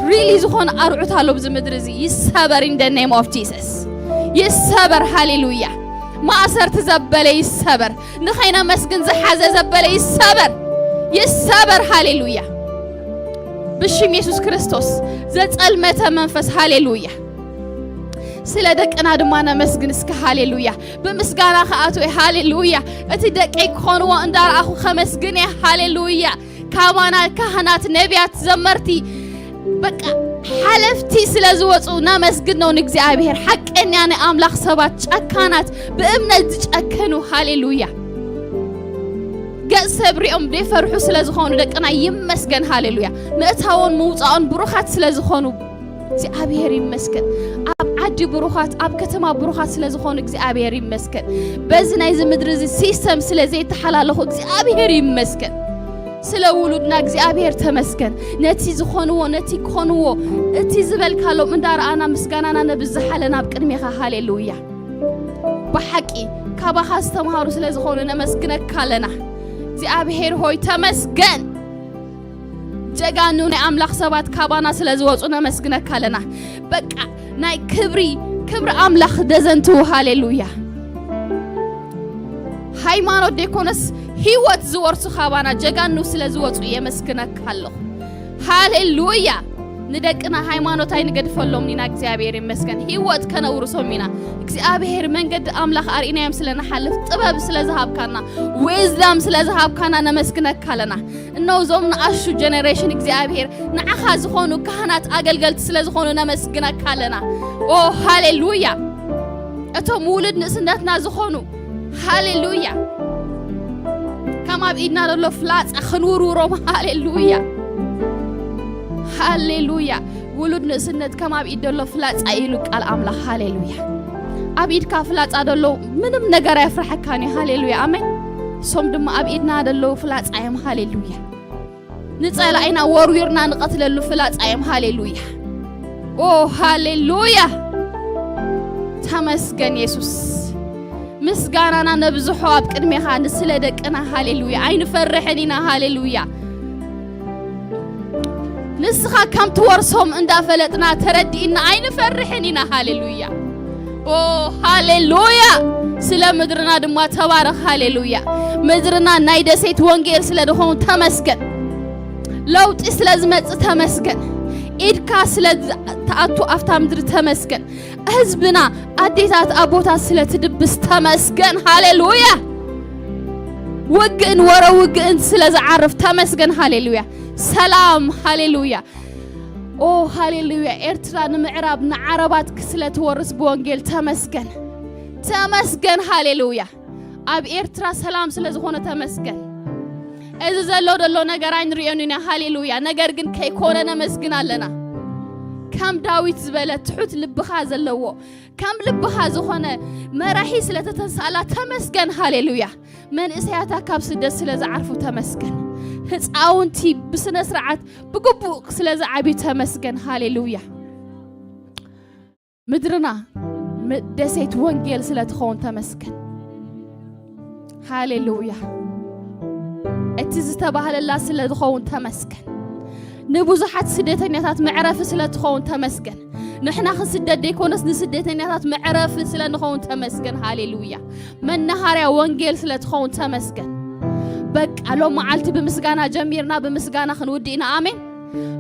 ሪሊ ዝኾነ ኣርዑት ኣሎ ኣብዚ ምድሪ እዚ። ይሰበር in the name of Jesus። ይሰበር። ሃሌሉያ። ማእሰርቲ ዘበለ ይሰበር። ንኸይነመስግን ዝሓዘ ዘበለ ይሰበር። ይሰበር። ሃሌሉያ። ብሽም የሱስ ክርስቶስ ዘጸልመተ መንፈስ። ሃሌሉያ። ስለ ደቅና ድማ ነመስግን እስከ። ሃሌሉያ። ብምስጋና ክኣትው እየ። ሃሌሉያ። እቲ ደቀይ ክኾንዎ እንዳረኣኹ ከመስግን እየ። ሃሌሉያ። ካባና ካህናት፣ ነቢያት፣ ዘመርቲ፣ በቃ ሓለፍቲ ስለ ዝወፁ ነመስግን ነው ንእግዚኣብሔር። ሓቀኛ ናይ ኣምላኽ ሰባት፣ ጨካናት፣ ብእምነት ዝጨከኑ። ሃሌሉያ። ገጽ ሰብ ሪኦም ዘይፈርሑ ስለ ዝኾኑ ደቅና ይመስገን። ሃሌሉያ። ምእታውን ምውፃኦን ብሩኻት ስለ ዝኾኑ እግዚኣብሔር ይመስገን። ኣብ ዓዲ ብሩኻት፣ ኣብ ከተማ ብሩኻት ስለ ዝኾኑ እግዚኣብሔር ይመስገን። በዚ ናይዚ ምድሪ እዚ ሲስተም ስለ ዘይተሓላለኹ እግዚኣብሔር ይመስገን። ስለ ውሉድና እግዚኣብሔር ተመስገን። ነቲ ዝኾንዎ፣ ነቲ ክኾንዎ፣ እቲ ዝበልካሎም እንዳረኣና ምስጋናና ነብዝሓለን ኣብ ቅድሜኻ። ሃሌሉያ። ብሓቂ ካባኻ ዝተምሃሩ ስለ ዝኾኑ ነመስግነካ ኣለና። እግዚኣብሔር ሆይ ተመስገን። ጀጋኑ ናይ ኣምላኽ ሰባት ካባና ስለ ዝወፁ ነመስግነካ ኣለና። በቃ ናይ ክብሪ፣ ክብሪ ኣምላኽ ደዘንትዉ። ሃሌሉያ። ሃይማኖት ደይኮነስ ህይወት ዝወርሱ ካባና ጀጋኑ ስለ ዝወፁ የመስግነካ ኣለኹ። ሃሌሉያ። ንደቅና ሃይማኖት ኣይንገድፈሎም ኢና። እግዚኣብሔር ይመስገን። ህይወት ከነውርሶም ኢና። እግዚኣብሔር መንገዲ ኣምላኽ ኣርኢናዮም ስለ ንሓልፍ፣ ጥበብ ስለ ዝሃብካና፣ ዊዝደም ስለ ዝሃብካና ነመስግነካ ኣለና። እነሆ እዞም ንኣሹ ጀነሬሽን እግዚኣብሔር ንዓኻ ዝኾኑ ካህናት ኣገልገልቲ ስለ ዝኾኑ ነመስግነካ ኣለና። ኦ ሃሌሉያ። እቶም ውሉድ ንእስነትና ዝኾኑ፣ ሃሌሉያ፣ ከም ኣብ ኢድና ዘሎ ፍላጻ ክንውርውሮም። ሃሌሉያ፣ ሃሌሉያ። ውሉድ ንእስነት ከም ኣብ ኢድ ዘሎ ፍላጻ እዩ ኢሉ ቃል ኣምላኽ። ሃሌሉያ። ኣብ ኢድካ ፍላጻ ዘሎ ምንም ነገር ኣየፍርሐካን እዩ። ሃሌሉያ፣ ኣሜን። እሶም ድማ ኣብ ኢድና ዘለዉ ፍላጻ እዮም። ሃሌሉያ። ንጸላኢና ወርዊርና ንቐትለሉ ፍላጻ እዮም። ሃሌሉያ፣ ኦ ሃሌሉያ። ተመስገን የሱስ። ምስጋናና ነብዝሖ ኣብ ቅድሜኻ ንስለ ደቅና። ሃሌሉያ፣ ኣይንፈርሕን ኢና። ሃሌሉያ። ንስኻ ከም ትወርሶም እንዳፈለጥና ተረዲእና ኣይንፈርሕን ኢና። ሃሌሉያ፣ ኦ ሃሌሉያ። ስለ ምድርና ድማ ተባረኽ። ሃሌሉያ። ምድርና ናይ ደሴት ወንጌል ስለ ዝኾኑ ተመስገን። ለውጢ ስለ ዝመጽእ ተመስገን። ኢድካ ስለ ትኣቱ ኣብታ ምድሪ ተመስገን። ህዝብና ኣዴታት ኣቦታት ስለ ትድብስ ተመስገን። ሃሌሉያ። ውግእን ወረ ውግእን ስለ ዝዓርፍ ተመስገን። ሃሌሉያ። ሰላም። ሃሌሉያ። ኦ ሃሌሉያ። ኤርትራ ንምዕራብ ንዓረባት ስለ ትወርስ ብወንጌል ተመስገን። ተመስገን። ሃሌሉያ። ኣብ ኤርትራ ሰላም ስለ ዝኾነ ተመስገን። እዚ ዘሎ ዘሎ ነገር ኣይንሪኦን ኢና። ሃሌሉያ። ነገር ግን ከይኮነ ነመስግን ኣለና። ከም ዳዊት ዝበለ ትሑት ልብኻ ዘለዎ ከም ልብኻ ዝኾነ መራሒ ስለ ተተንሳእላ ተመስገን። ሃሌሉያ። መንእሰያታ ካብ ስደት ስለ ዝዓርፉ ተመስገን። ህፃውንቲ ብስነ ስርዓት ብግቡእ ስለ ዝዓብዩ ተመስገን። ሃሌሉያ። ምድርና ም- ደሴት ወንጌል ስለ ትኸውን ተመስገን። ሃሌሉያ። እቲ ዝተባህለላ ስለ ዝኸውን ተመስገን። ንብዙሓት ስደተኛታት መዕረፊ ስለ ትኸውን ተመስገን። ንሕና ክንስደድ ዘይኮነስ ንስደተኛታት መዕረፊ ስለ ንኸውን ተመስገን። ሃሌሉያ። መናሃርያ ወንጌል ስለ ትኸውን ተመስገን። በቃ ሎም መዓልቲ ብምስጋና ጀሚርና ብምስጋና ክንውድእ ኢና። ኣሜን።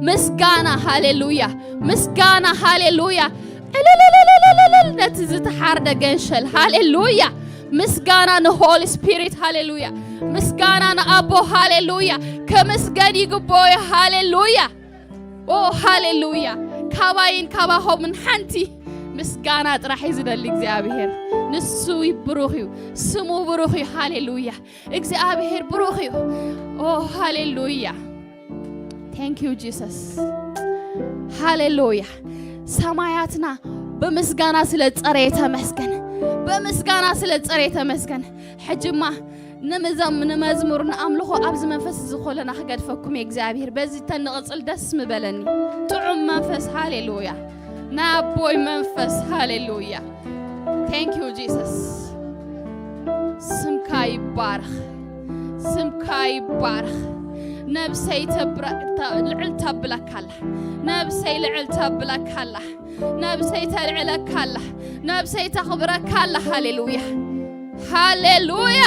ምስጋና። ሃሌሉያ። ምስጋና። ሃሌሉያ። ዕልልልልልልልል ነቲ ዝተሓርደ ገንሸል። ሃሌሉያ። ምስጋና ንሆሊ ስፒሪት። ሃሌሉያ። ምስጋና ንኣቦ። ሃሌሉያ። ከመስገን ይግብኦ እዩ። ሃሌሉያ። ኦ ሃሌሉያ። ካባይን ካባኹምን ሓንቲ ምስጋና ጥራሕ እዩ ዝደሊ እግዚኣብሔር። ንሱ ብሩኽ እዩ። ስሙ ብሩኽ እዩ። ሃሌሉያ። እግዚኣብሔር ብሩኽ እዩ። ኦ ሃሌሉያ። Thank you Jesus። ሃሌሉያ። ሰማያትና ብምስጋና ስለ ጸረየ ተመስገን። ብምስጋና ስለ ጸረየ ተመስገን። ሕጅማ ንምዘም ንመዝሙር ንኣምልኾ ኣብዚ መንፈስ እዚ ኮለና ክገድፈኩም እየ እግዚኣብሔር። በዚ ተንቕጽል ደስ ምበለኒ። ጥዑም መንፈስ። ሃሌሉያ። ናይ ኣቦይ መንፈስ። ሃሌሉያ። Thank you Jesus። ስምካ ይባረኽ። ስምካ ይባረኽ። ነብሰይ ተብረ- ተ- ልዕል ተብለካ ኣላ። ነብሰይ ልዕል ተብለካ ኣላ። ነብሰይ ተልዕለካ ኣላ። ነብሰይ ተኽብረካ ኣላ። ሃሌሉያ። ሃሌሉያ።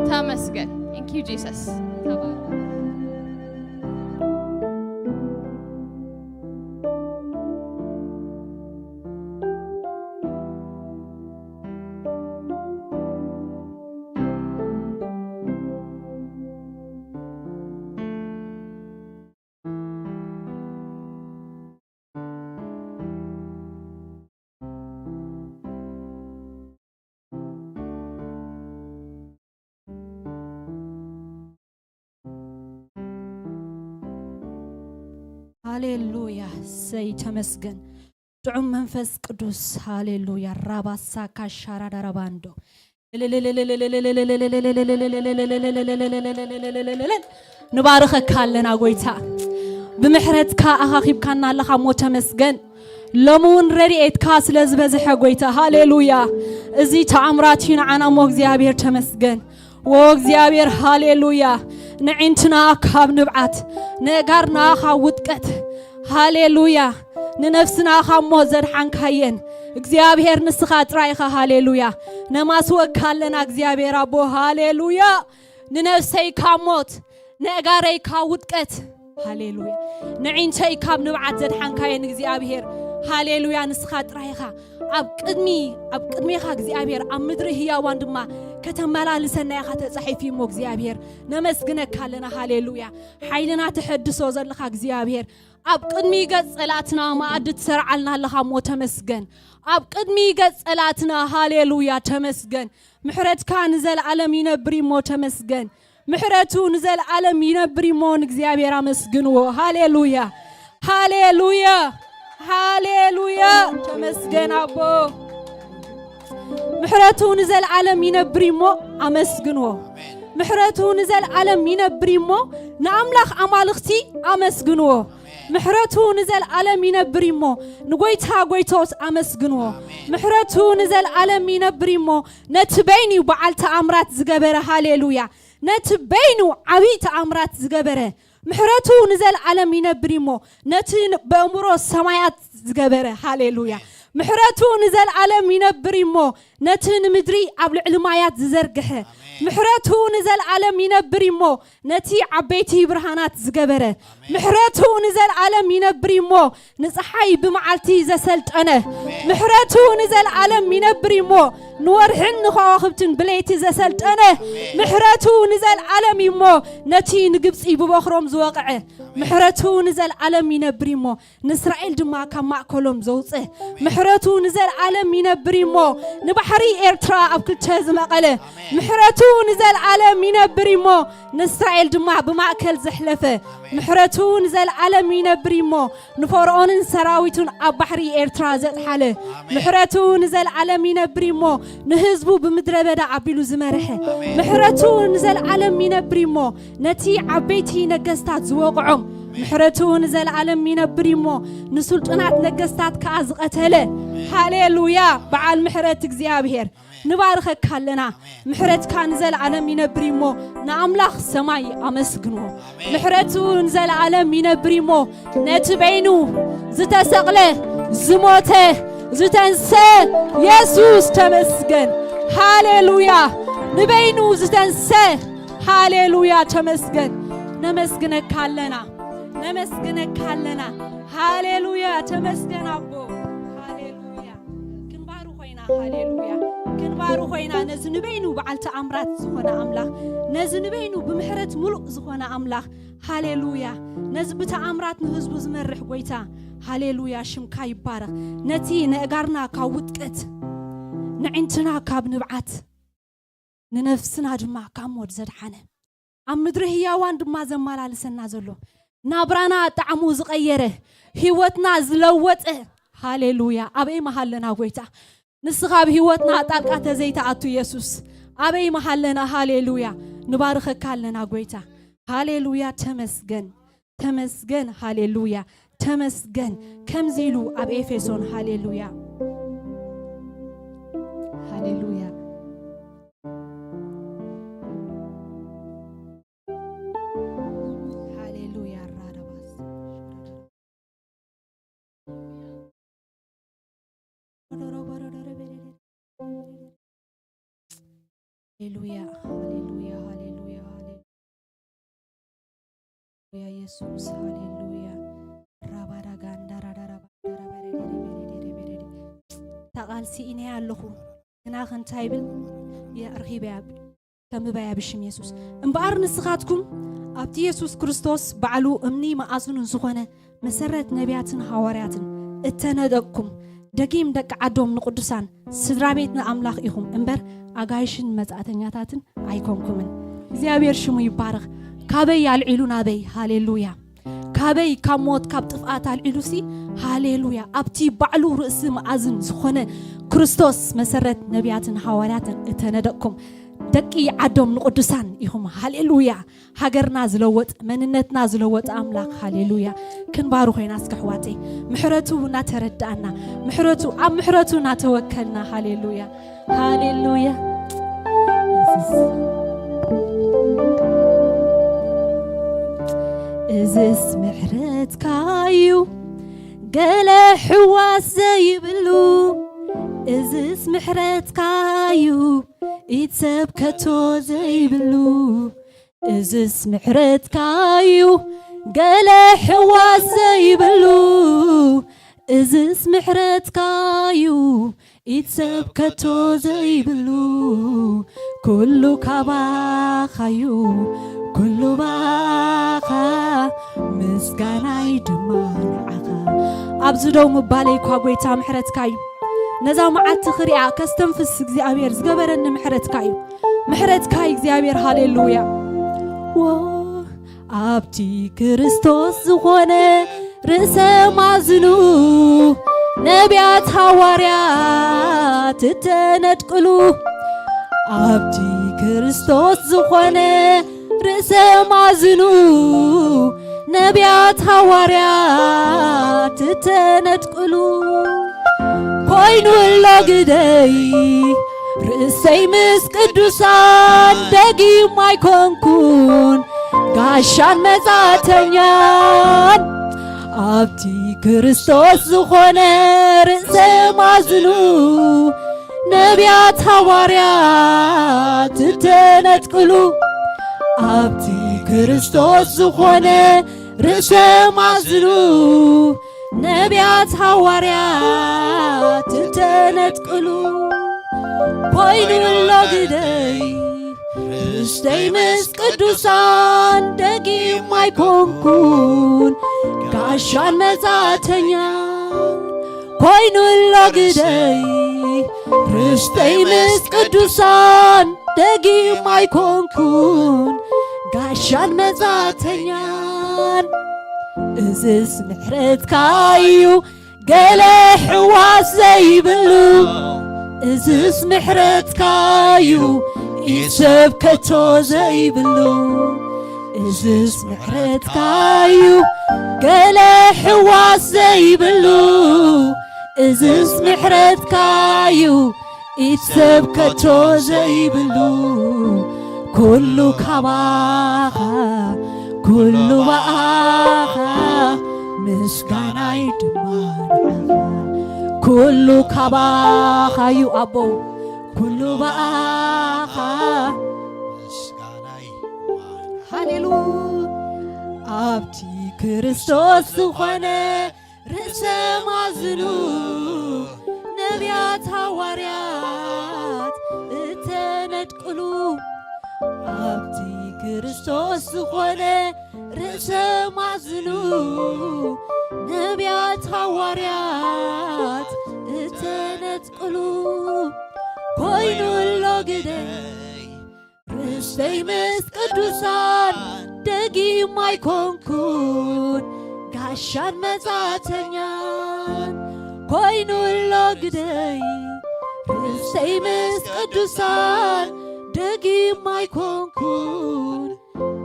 ተመስገን። Thank you Jesus። ተባረክ። ሃሌሉያ። እሰይ ተመስገን ጥዑም መንፈስ ቅዱስ። ሃሌሉያ። ራባሳ ካሻራ ዳራባንዶ ንባርኸካ ኣለና ጎይታ። ብምሕረትካ ኣኻኺብካና ኣለኻ እሞ ተመስገን። ሎሚ እውን ረድኤትካ ስለ ዝበዝሐ ጎይታ ሃሌሉያ። እዚ ተኣምራት እዩ ንዓና እሞ እግዚኣብሔር ተመስገን። ዎ እግዚኣብሔር ሃሌሉያ። ንዒንትና ካብ ንብዓት፣ ነእጋርና ካብ ውጥቀት ሃሌሉያ። ንነፍስና ካብ ሞት ዘድሓንካየን እግዚኣብሔር ንስኻ ጥራይ ኢኻ። ሃሌሉያ። ነማስወካ ኣለና እግዚኣብሔር ኣቦ ሃሌሉያ። ንነፍሰይ ካብ ሞት ነእጋረይ ካብ ውድቀት ሃሌሉያ። ንዒንተይ ካብ ንብዓት ዘድሓንካየን እግዚኣብሔር ሃሌሉያ። ንስኻ ጥራይ ኢኻ። ኣብ ቅድሚ ኣብ ቅድሜኻ እግዚኣብሔር ኣብ ምድሪ ህያዋን ድማ ከተመላልሰና ኢኻ ተጻሒፉ እሞ እግዚኣብሔር ነመስግነካ ኣለና። ሃሌሉያ። ሓይልና ተሐድሶ ዘለኻ እግዚኣብሔር ኣብ ቅድሚ ገጽ ጸላትና መኣዲ ትሰርዓልና ኣለኻ እሞ ተመስገን። ኣብ ቅድሚ ገጽ ጸላትና ሃሌሉያ ተመስገን። ምሕረትካ ንዘለዓለም ይነብር እሞ ተመስገን። ምሕረቱ ንዘለዓለም ይነብር እሞ ንእግዚኣብሔር ኣመስግንዎ። ሃሌሉያ ሃሌሉያ ሃሌሉያ። ተመስገን ኣቦ። ምሕረቱ ንዘለዓለም ይነብር እሞ ኣመስግንዎ። ምሕረቱ ንዘለዓለም ይነብር እሞ ንኣምላኽ ኣማልኽቲ ኣመስግንዎ። ምሕረቱ ንዘለዓለም ይነብር እሞ ንጎይታ ጎይቶት ኣመስግንዎ። ምሕረቱ ንዘለዓለም ይነብር እሞ ነቲ በይኑ በዓል ተኣምራት ዝገበረ ሃሌሉያ። ነቲ በይኑ ዓብዪ ተኣምራት ዝገበረ ምሕረቱ ንዘለዓለም ይነብር እሞ ነቲ በእምሮ ሰማያት ዝገበረ ሃሌሉያ። ምሕረቱ ንዘለዓለም ይነብር እሞ ነቲ ንምድሪ ኣብ ልዕሊ ማያት ዝዘርግሐ። ምሕረቱ ንዘለዓለም ይነብር እሞ፣ ነቲ ዓበይቲ ብርሃናት ዝገበረ። ምሕረቱ ንዘለዓለም ይነብር እሞ፣ ንፀሓይ ብመዓልቲ ዘሰልጠነ። ምሕረቱ ንዘለዓለም ይነብር እሞ፣ ንወርሕን ንከዋኽብትን ብለይቲ ዘሰልጠነ። ምሕረቱ ንዘለዓለም እሞ፣ ነቲ ንግብፂ ብበኽሮም ዝወቕዐ። ምሕረቱ ንዘለዓለም ይነብር እሞ፣ ንእስራኤል ድማ ካብ ማእከሎም ዘውፅእ። ምሕረቱ ንዘለዓለም ይነብር እሞ፣ ንባሕሪ ኤርትራ ኣብ ክልተ ዝመቐለ። ምሕረቱ ንዘለዓለም ይነብር እሞ፣ ንእስራኤል ድማ ብማእከል ዘሕለፈ። ምሕረቱ ንዘለዓለም ይነብር እሞ፣ ንፈርዖንን ሰራዊቱን ኣብ ባሕሪ ኤርትራ ዘጥሓለ። ምሕረቱ ንዘለዓለም ይነብር እሞ፣ ንህዝቡ ብምድረ በዳ ኣቢሉ ዝመርሐ። ምሕረቱ ንዘለዓለም ይነብር እሞ፣ ነቲ ዓበይቲ ነገስታት ዝወቕዖም። ምሕረቱ ንዘለዓለም ይነብር እሞ፣ ንሱልጡናት ነገስታት ከኣ ዝቐተለ። ሃሌሉያ! በዓል ምሕረት እግዚኣብሔር፣ ንባርኸካ ኣለና። ምሕረትካ ንዘለዓለም ይነብር እሞ፣ ንኣምላኽ ሰማይ ኣመስግንዎ። ምሕረቱ ንዘለዓለም ይነብር እሞ፣ ነቲ በይኑ ዝተሰቕለ፣ ዝሞተ፣ ዝተንሰ የሱስ ተመስገን። ሃሌሉያ! ንበይኑ ዝተንሰ። ሃሌሉያ! ተመስገን። ነመስግነካ ኣለና። ነመስግነካ ኣለና። ሃሌሉያ! ተመስገን ኣቦ። ሃሌሉያ! ክንባሩ ኮይና። ሃሌሉያ! ክንባሩ ኮይና። ነዚ ንበይኑ በዓል ተኣምራት ዝኾነ ኣምላኽ፣ ነዚ ንበይኑ ብምሕረት ሙሉእ ዝኾነ ኣምላኽ። ሃሌሉያ! ነዚ ብተኣምራት ንህዝቡ ዝመርሕ ጎይታ። ሃሌሉያ! ሽምካ ይባረኽ። ነቲ ነእጋርና ካብ ውጥቀት፣ ንዕንትና ካብ ንብዓት፣ ንነፍስና ድማ ካብ ሞት ዘድሓነ፣ ኣብ ምድሪ ህያዋን ድማ ዘመላልሰና ዘሎ፣ ናብራና ጣዕሙ ዝቐየረ፣ ህይወትና ዝለወጠ። ሃሌሉያ! ኣበይ መሃለና ጎይታ? ንስኻ ኣብ ህይወትና ጣልቃ ተዘይተኣቱ የሱስ፣ ኣበይ መሃለና? ሃሌሉያ! ንባርኸካ ኣለና ጎይታ። ሃሌሉያ! ተመስገን፣ ተመስገን። ሃሌሉያ! ተመስገን። ከምዚ ኢሉ ኣብ ኤፌሶን። ሃሌሉያ! ሃሌሉያ! ሃሌሉያ! ራዳባስ። ሃሌሉያ፣ ሃሌሉያ፣ ሃሌሉያ፣ ሃሌሉያ። የሱስ፣ ሃሌሉያ። ራባዳ ጋንዳ ራዳ ራባ ራባ ሬ ሬ ሬ ሬ ሬ ሬ ሬ። እታ ቃል ስኢነያ ኣለኹ። ግና እንታይ ይብል? የዕርኺበያ፣ ከንብበያ ብሽም የሱስ። እምበኣር ንስኻትኩም ኣብቲ የሱስ ክርስቶስ ባዕሉ እምኒ መኣዝኑን ዝኾነ መሰረት ነቢያትን ሃዋርያትን እተነደቅኩም፣ ደጊም ደቂ ዓዶም ንቅዱሳን ስድራ ቤት ንኣምላኽ ኢኹም እምበር፣ ኣጋይሽን መጻእተኛታትን ኣይኮንኩምን። እግዚኣብሔር ሽሙ ይባረኽ። ካበይ ኣልዒሉ ናበይ? ሃሌሉያ። ካበይ? ካብ ሞት ካብ ጥፍኣት ኣልዒሉሲ፣ ሃሌሉያ፣ ኣብቲ ባዕሉ ርእሲ መኣዝን ዝኾነ ክርስቶስ መሰረት ነቢያትን ሃዋርያትን እተነደቅኩም ደቂ ዓዶም ንቅዱሳን ኢኹም። ሃሌሉያ። ሃገርና ዝለወጥ፣ መንነትና ዝለወጥ ኣምላኽ። ሃሌሉያ። ክንባሩ ኮይና እስከ ኣሕዋተይ፣ ምሕረቱ እናተረዳእና፣ ምሕረቱ፣ ኣብ ምሕረቱ እናተወከልና። ሃሌሉያ፣ ሃሌሉያ። እዝስ፣ እዝስ ምሕረትካ እዩ፣ ገለ ሕዋስ ዘይብሉ። እዝስ ምሕረትካ እዩ፣ ኢድ ሰብ ከቶ ዘይብሉ። እዝስ ምሕረትካ እዩ፣ ገለ ሕዋስ ዘይብሉ። እዝስ ምሕረትካ እዩ፣ ኢድ ሰብ ከቶ ዘይብሉ። ኩሉ ካባኻ እዩ፣ ኩሉ ባኻ፣ ምስጋናይ ድማ ንዓኻ። ኣብዚ ደው ምባለይ እኳ ጎይታ ምሕረትካ እዩ። ነዛ መዓልቲ ክሪኣ ከስተንፍስ እግዚኣብሔር ዝገበረኒ ምሕረትካ እዩ። ምሕረትካ እዩ እግዚኣብሔር። ሃሌሉያ። ዎ፣ ኣብቲ ክርስቶስ ዝኾነ ርእሰ ማዝኑ፣ ነቢያት ሃዋርያት እተነድቅሉ። ኣብቲ ክርስቶስ ዝኾነ ርእሰ ማዝኑ፣ ነቢያት ሃዋርያት እተነድቅሉ። ኮይኑ ኣሎ ግደይ፣ ርእሰይ ምስ ቅዱሳን፣ ደጊም ኣይኮንኩን ጋሻን መጻተኛን። ኣብቲ ክርስቶስ ዝኾነ ርእሰ ማዝኑ፣ ነቢያት ሃዋርያት እተነጥቅሉ ኣብቲ ክርስቶስ ዝኾነ ርእሰ ማዝሉ ነቢያት ሃዋርያት እተነጥቅሉ ኮይኑ ኣሎ ግደይ ርስተይ ምስ ቅዱሳን ደጊም ኣይኮንኩን ጋሻን መጻተኛ ኮይኑ ኣሎ ግደይ ርስተይ ምስ ቅዱሳን ደጊም ኣይኮንኩን ጋሻን መጻተኛን እዝስ ምሕረትካ እዩ ገለ ሕዋስ ዘይብሉ እዝስ ምሕረትካ እዩ ኢድ ሰብ ከቶ ዘይብሉ እዝስ ምሕረትካ እዩ ገለ ሕዋስ ዘይብሉ እዝስ ምሕረትካ እዩ ኢድ ሰብ ከቶ ዘይብሉ ኩሉ ካባኻ ኩሉ ብኣኻ ምስጋናይ ድማ ንዓኻ ኩሉ ካባኻ እዩ ኣቦ ኩሉ ብኣኻ ምስጋናይ ሃሌሉ ኣብቲ ክርስቶስ ዝኾነ ርእሰ ማዝኑ ነቢያት ሃዋርያት እተነጥቅሉ ኣብቲ ክርስቶስ ዝኾነ ርእሰ ማዝኑ ነቢያት ሃዋርያት እተነጥቅሉ ኮይኑ ኣሎ ግደይ ርስተይ ምስ ቅዱሳን ደጊም ኣይኮንኩን ጋሻን መጻተኛን ኮይኑ ኣሎ ግደይ ርስተይ ምስ ቅዱሳን ደጊም ኣይኮንኩን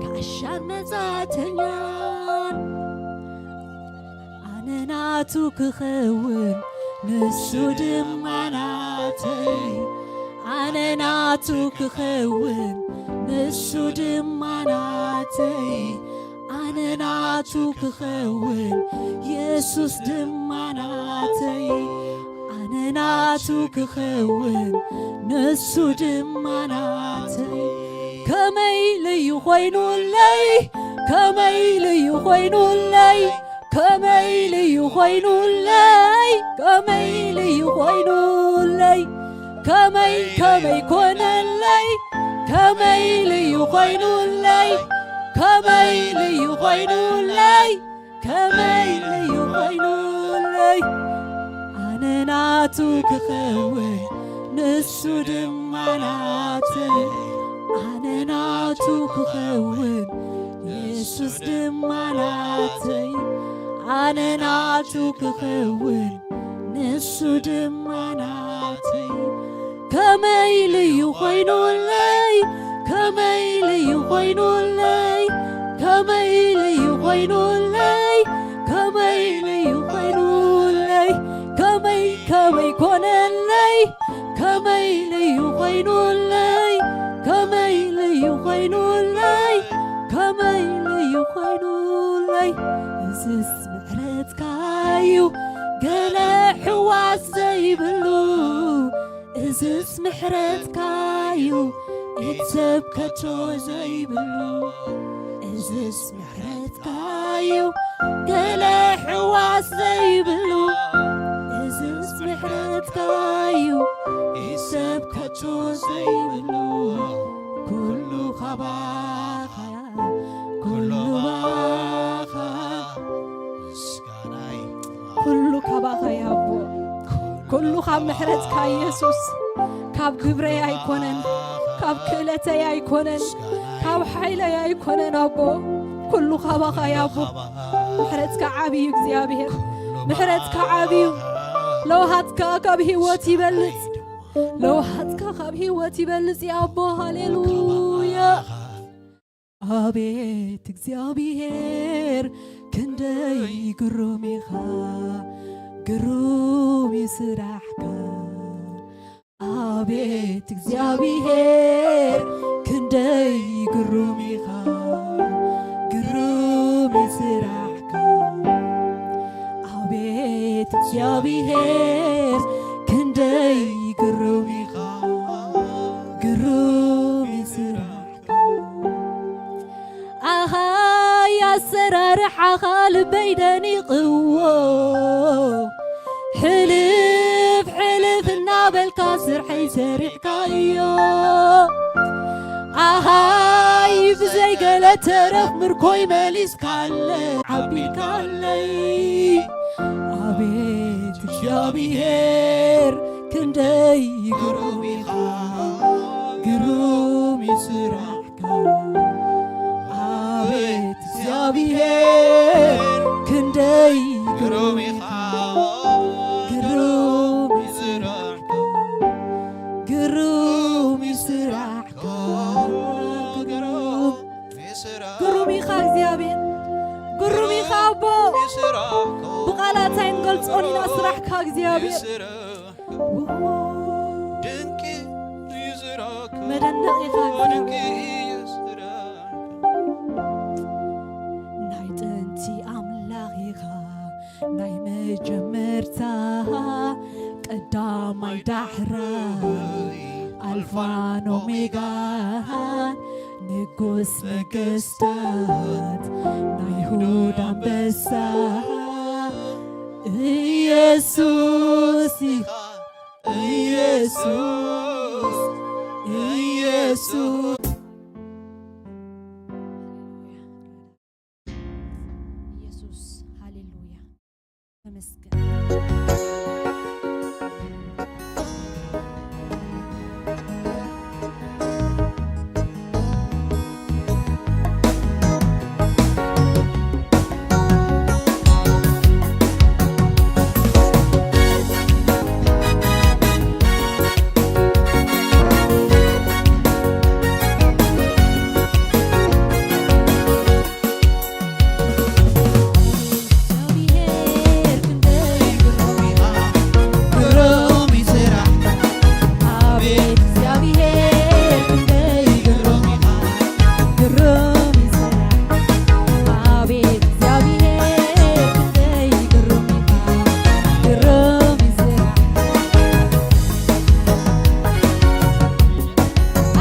ጋሻን መጻተኛን ኣነ ናቱ ክኸውን ንሱ ድማ ናተይ ኣነ ናቱ ክኸውን ንሱ ድማ ናተይ ኣነ ናቱ ክኸውን የሱስ ድማ ናተይ ኣነ ናቱ ክኸውን ንሱ ድማ ናተይ ከመይ ኢሉ እዩ ኮይኑለይ ከመይ ኢሉ እዩ ኮይኑለይ ከመይ ኢሉ እዩ ኮይኑለይ ከመይ ኢሉ እዩ ኮይኑለይ ከመይ ከመይ ኮነለይ ከመይ ኢሉ እዩ ኮይኑለይ ከመይ ኢሉ እዩ ኮይኑለይ ከመይ ኢሉ እዩ ኮይኑለይ ኣነ ናቱ ክኸውን ንሱ ድማ ናተይ ኣነ ናቱ ክኸውን የሱስ ድማ ናተይ ኣነ ናቱ ክኸውን ንሱ ድማ ናተይ ከመይ ኢሉ እዩ ኮይኑለይ ከመይ ኢሉ እዩ ኮይኑለይ ከመይ ኢሉ እዩ ኮይኑለይ ከመይ ኢሉ እዩ ኮይኑለይ ከመይ ከመይ ኮነለይ ከመይ ኢሉ እዩ ኮይኑለይ ከመይ ኢሉ እዩ ኮይኑለይ ከመይ ኢሉ እዩ ኮይኑለይ እዝስ ምሕረትካ እዩ ገለ ሕዋስ ዘይብሉ እዝስ ምሕረትካ እዩ ኢድ ሰብ ከቶ ዘይብሉ እዝስ ምሕረትካ እዩ ገለ ሕዋስ ዘይብሉ እዝስ ምሕረትካ እዩ ኢድ ሰብ ከቶ ዘይብሉ ኩሉ ካባኻ ኩሉ ባኻ ምስጋናይ ኩሉ ካባኻ ይሃቦ ኩሉ ካብ ምሕረትካ ኢየሱስ ካብ ግብረይ ኣይኮነን ካብ ክእለተይ ኣይኮነን ካብ ሓይለይ ኣይኮነን ኣቦ ኩሉ ካባኻ ይሃቦ ምሕረትካ ዓብዩ እግዚኣብሔር ምሕረትካ ዓብዩ ለውሃትካ ካብ ህይወት ይበልጽ ለውሃትካ ካብ ህይወት ይበልጽ ይኣቦ ሃሌሉያ ኣቤት እግዚኣብሔር ክንደይ ግሩም ኢኻ ግሩም ይስራሕካ ኣቤት እግዚኣብሔር ክንደይ ግሩም ኢኻ ግሩም ይስራሕካ ኣቤት እግዚኣብሔር ክንደይ ግሩም ግሩም እዩ ስራሕካ። ኣሃይ ኣሰራርሓኻ ልበይ ደኒቕዎ። ሕልፍ ሕልፍ እናበልካ ስርሐይ ሰሪሕካዮ። ኣሃይ ብዘይ ገለ ተረፍ ምርኮይ መሊስካለይ ዓቢልካለይ። ኣቤት እግዚኣብሔር ክንደይ ግሩም ኢኻ፣ ግሩም እዩ ስራሕካ። ኣቤት እግዚኣብሔር ክንደይ ግሩም ኢኻ፣ ግሩም እዩ ስራሕካ፣ ግሩም እዩ ስራሕካ፣ ግሩም ግሩም ኢኻ እግዚኣብሔር፣ ግሩም ኢኻ ኣቦ። ብቓላት ኣይንገልጾን ኢና ስራሕካ እግዚኣብሔር። ድንቂ እዩ ስራሕካ፣ መደነቕ ኢኻ እግዚኣብሔር። ናይ ጥንቲ ኣምላኽ ኢኻ፣ ናይ መጀመርታ ቀዳማይ ዳሕራይ ኣልፋን ኦሜጋን ንጉስ ነገስታት ናይ ይሁዳ ኣንበሳ ኢየሱስ ኢኻ፣ ኢየሱስ፣ ኢየሱስ። ኢየሱስ፣ ሃሌሉያ፣ ተመስገን።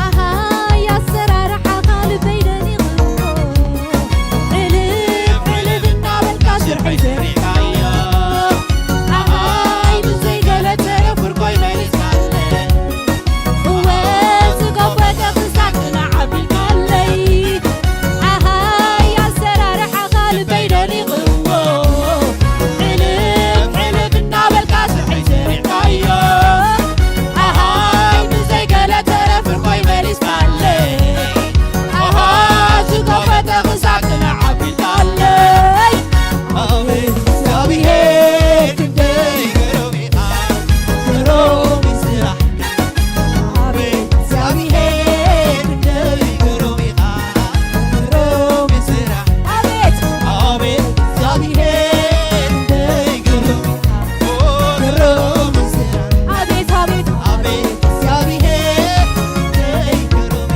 ኣሃይ ኣሰራርሓኻ ልበይ ደኒቕዎ። ዕልፍ ዕልፍ እናበልካ ስርሐይ ሰሪሕካዮ። ኣሃይ ብዘይ ገለ ተረፍ ምርኮይ መሊስካለይ። እወ ዝጎበጠ ክሳድ ቅናዕ ኣቢልካለይ። ኣሃይ ኣሰራርሓኻ ልበይ ደኒቕዎ። ዕልፍ ዕልፍ እናበልካ ስርሐይ ሰሪሕካዮ። ኣሃይ ብዘይ ገለ ተረፍ ምርኮይ መሊስካለይ። ኣሃ ዝጎበጠ ክሳድ ቅናዕ ኣቢልካለይ። ኣቤት እግዚኣብሔር ክንደይ ግሩም ኢኻ፣ ግሩም ስራሕ። ኣቤት እግዚኣብሔር ክንደይ ግሩም ኢኻ፣ ግሩም ስራሕ። ኣቤት ኣቤት እግዚኣብሔር ክንደይ ግሩም ኢኻ፣ ግሩም ስራሕ። ኣቤት ኣቤት ኣቤት እግዚኣብሔር ክንደይ ግሩም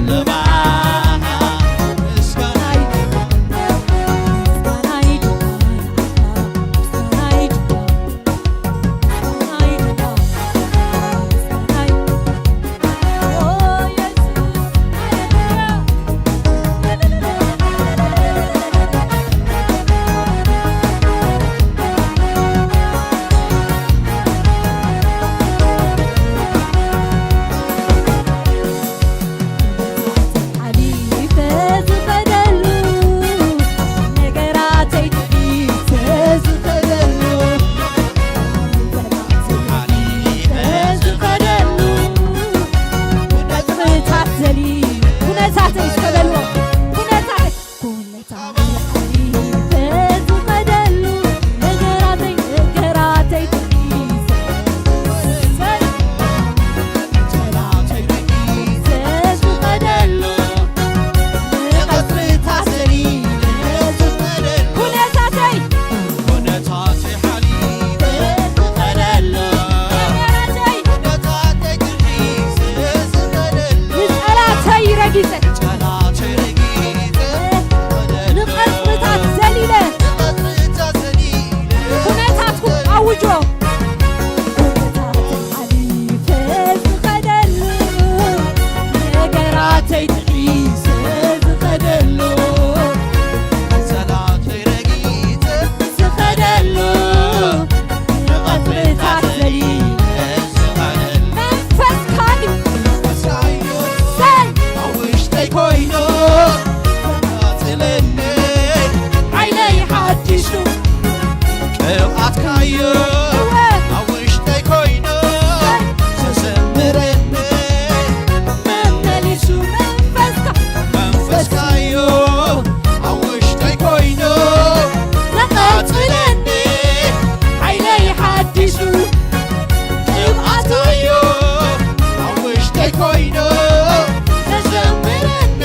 ለባሃ ምስጋና ይግባእ፣ ምስጋና ይግባእ፣ ምስጋና ይግባእ። ሓሊፈ ዝኸደሉ፣ ነገራተይ ጥሒሰ ዝኸደሉ፣ ሓሊፈ ዝኸደሉ፣ ነጥብታት ዘሊ-፣ ኩነታተይ ዝኸደሉ፣ ኩነታተይ፣ ኩነታተይ ሓሊፈ ዝኸደሉ፣ ነገራተይ፣ ነገራተይ ጥሒሰ ንጸላእተይ ረጊጸ፣ ንቐጽርታት ዘሊለ፣ ኩነታትኩም ኣውጆ። ኩነታተይ ሓሊፈ ዝኸደሉ፣ ነገራተይ ጥሒሰ ዝኸደሉ፣ ንጸላእተይ ረጊጸ ዝኸደሉ፣ ንቐጽርታት ዘሊለ ዝኸደሉ። መንፈስካ ድዩ? መንፈስካ እዩ። ሰይ! ኣብ ውሽጠይ ኮይኑ ዘቃጽለኒ፣ ዓይነይ ሓዲሱ ቅብኣትካዮ እወ! ኣብ ውሽጠይ ኮይኑ ዘዘምረኒ፣ መመሊሱ መንፈስካ፣ መንፈስካዮ ኣብ ውሽጠይ ኮይኑ ዘቃጽለኒ፣ ዓይነይ ሓዲሱ ቅብኣትካዮ ኣብ ውሽጠይ ኮይኑ ዘዘምረኒ፣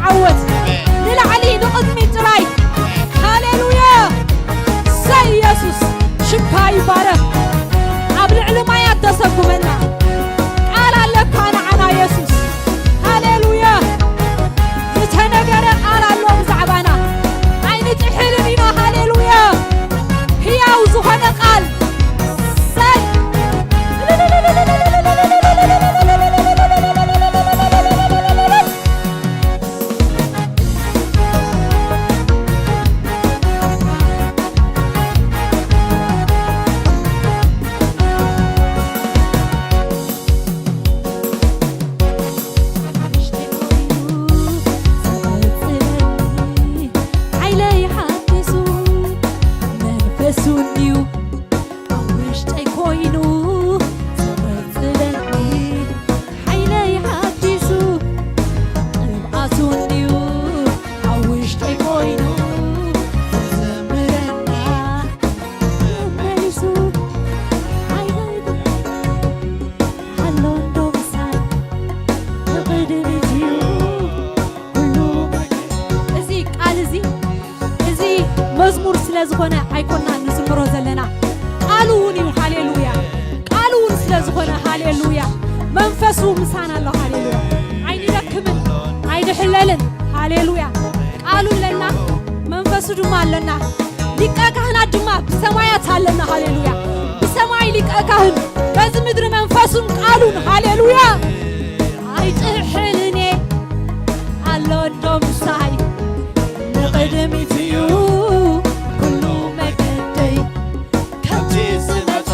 ዓወት ንላዕሊ ንቕድሚት ጥራይ። ሃሌሉያ። ሰይ ኢየሱስ ሽምካ ይባረኽ። ኣብ ልዕሊ ማያት ተሰጉመና። ቃል ኣለካ ንዓና ኢየሱስ። ሃሌሉያ። ዝተነገረ ቃል ኣሎ ብዛዕባና። ኣይንጥሕልን ኢና። ሃሌሉያ። ህያው ዝኾነ ቃል። ሰይ ሓይለይ ሓዲሱ መንፈሱ እንድዩ ኣብ ውሽጠይ ኮይኑ ዝቕጽለኒ። ሓይለይ ሓዲሱ ቅብኣቱ እንድዩ ኣብ ውሽጠይ ኮይኑ ዘዘምረና። መሊሱ ሓይለይ ኣሎ እንዶ ምሳይ ንቕድሚት እዩ ኩሉ። እዚ ቃል እዚ፣ እዚ መዝሙር ስለ ዝኾነ ኣይኮናን ንዝምሮ ዘለና፣ ቃሉ እውን እዩ። ሃሌሉያ። ቃሉ እውን ስለ ዝኾነ፣ ሃሌሉያ። መንፈሱ ምሳና ኣሎ። ሃሌሉያ። ኣይንደክምን፣ ኣይንሕለልን። ሃሌሉያ። ቃሉ ኣለና፣ መንፈሱ ድማ ኣለና። ሊቀ ካህናት ድማ ብሰማያት ኣለና። ሃሌሉያ። ብሰማይ ሊቀ ካህን፣ በዚ ምድሪ መንፈሱን ቃሉን። ሃሌሉያ። ኣይጥሕልን እየ ኣሎ እንዶ ምሳይ ንቕድሚት እዩ ኩሉ መገደይ። ከምቲ ዝመጾ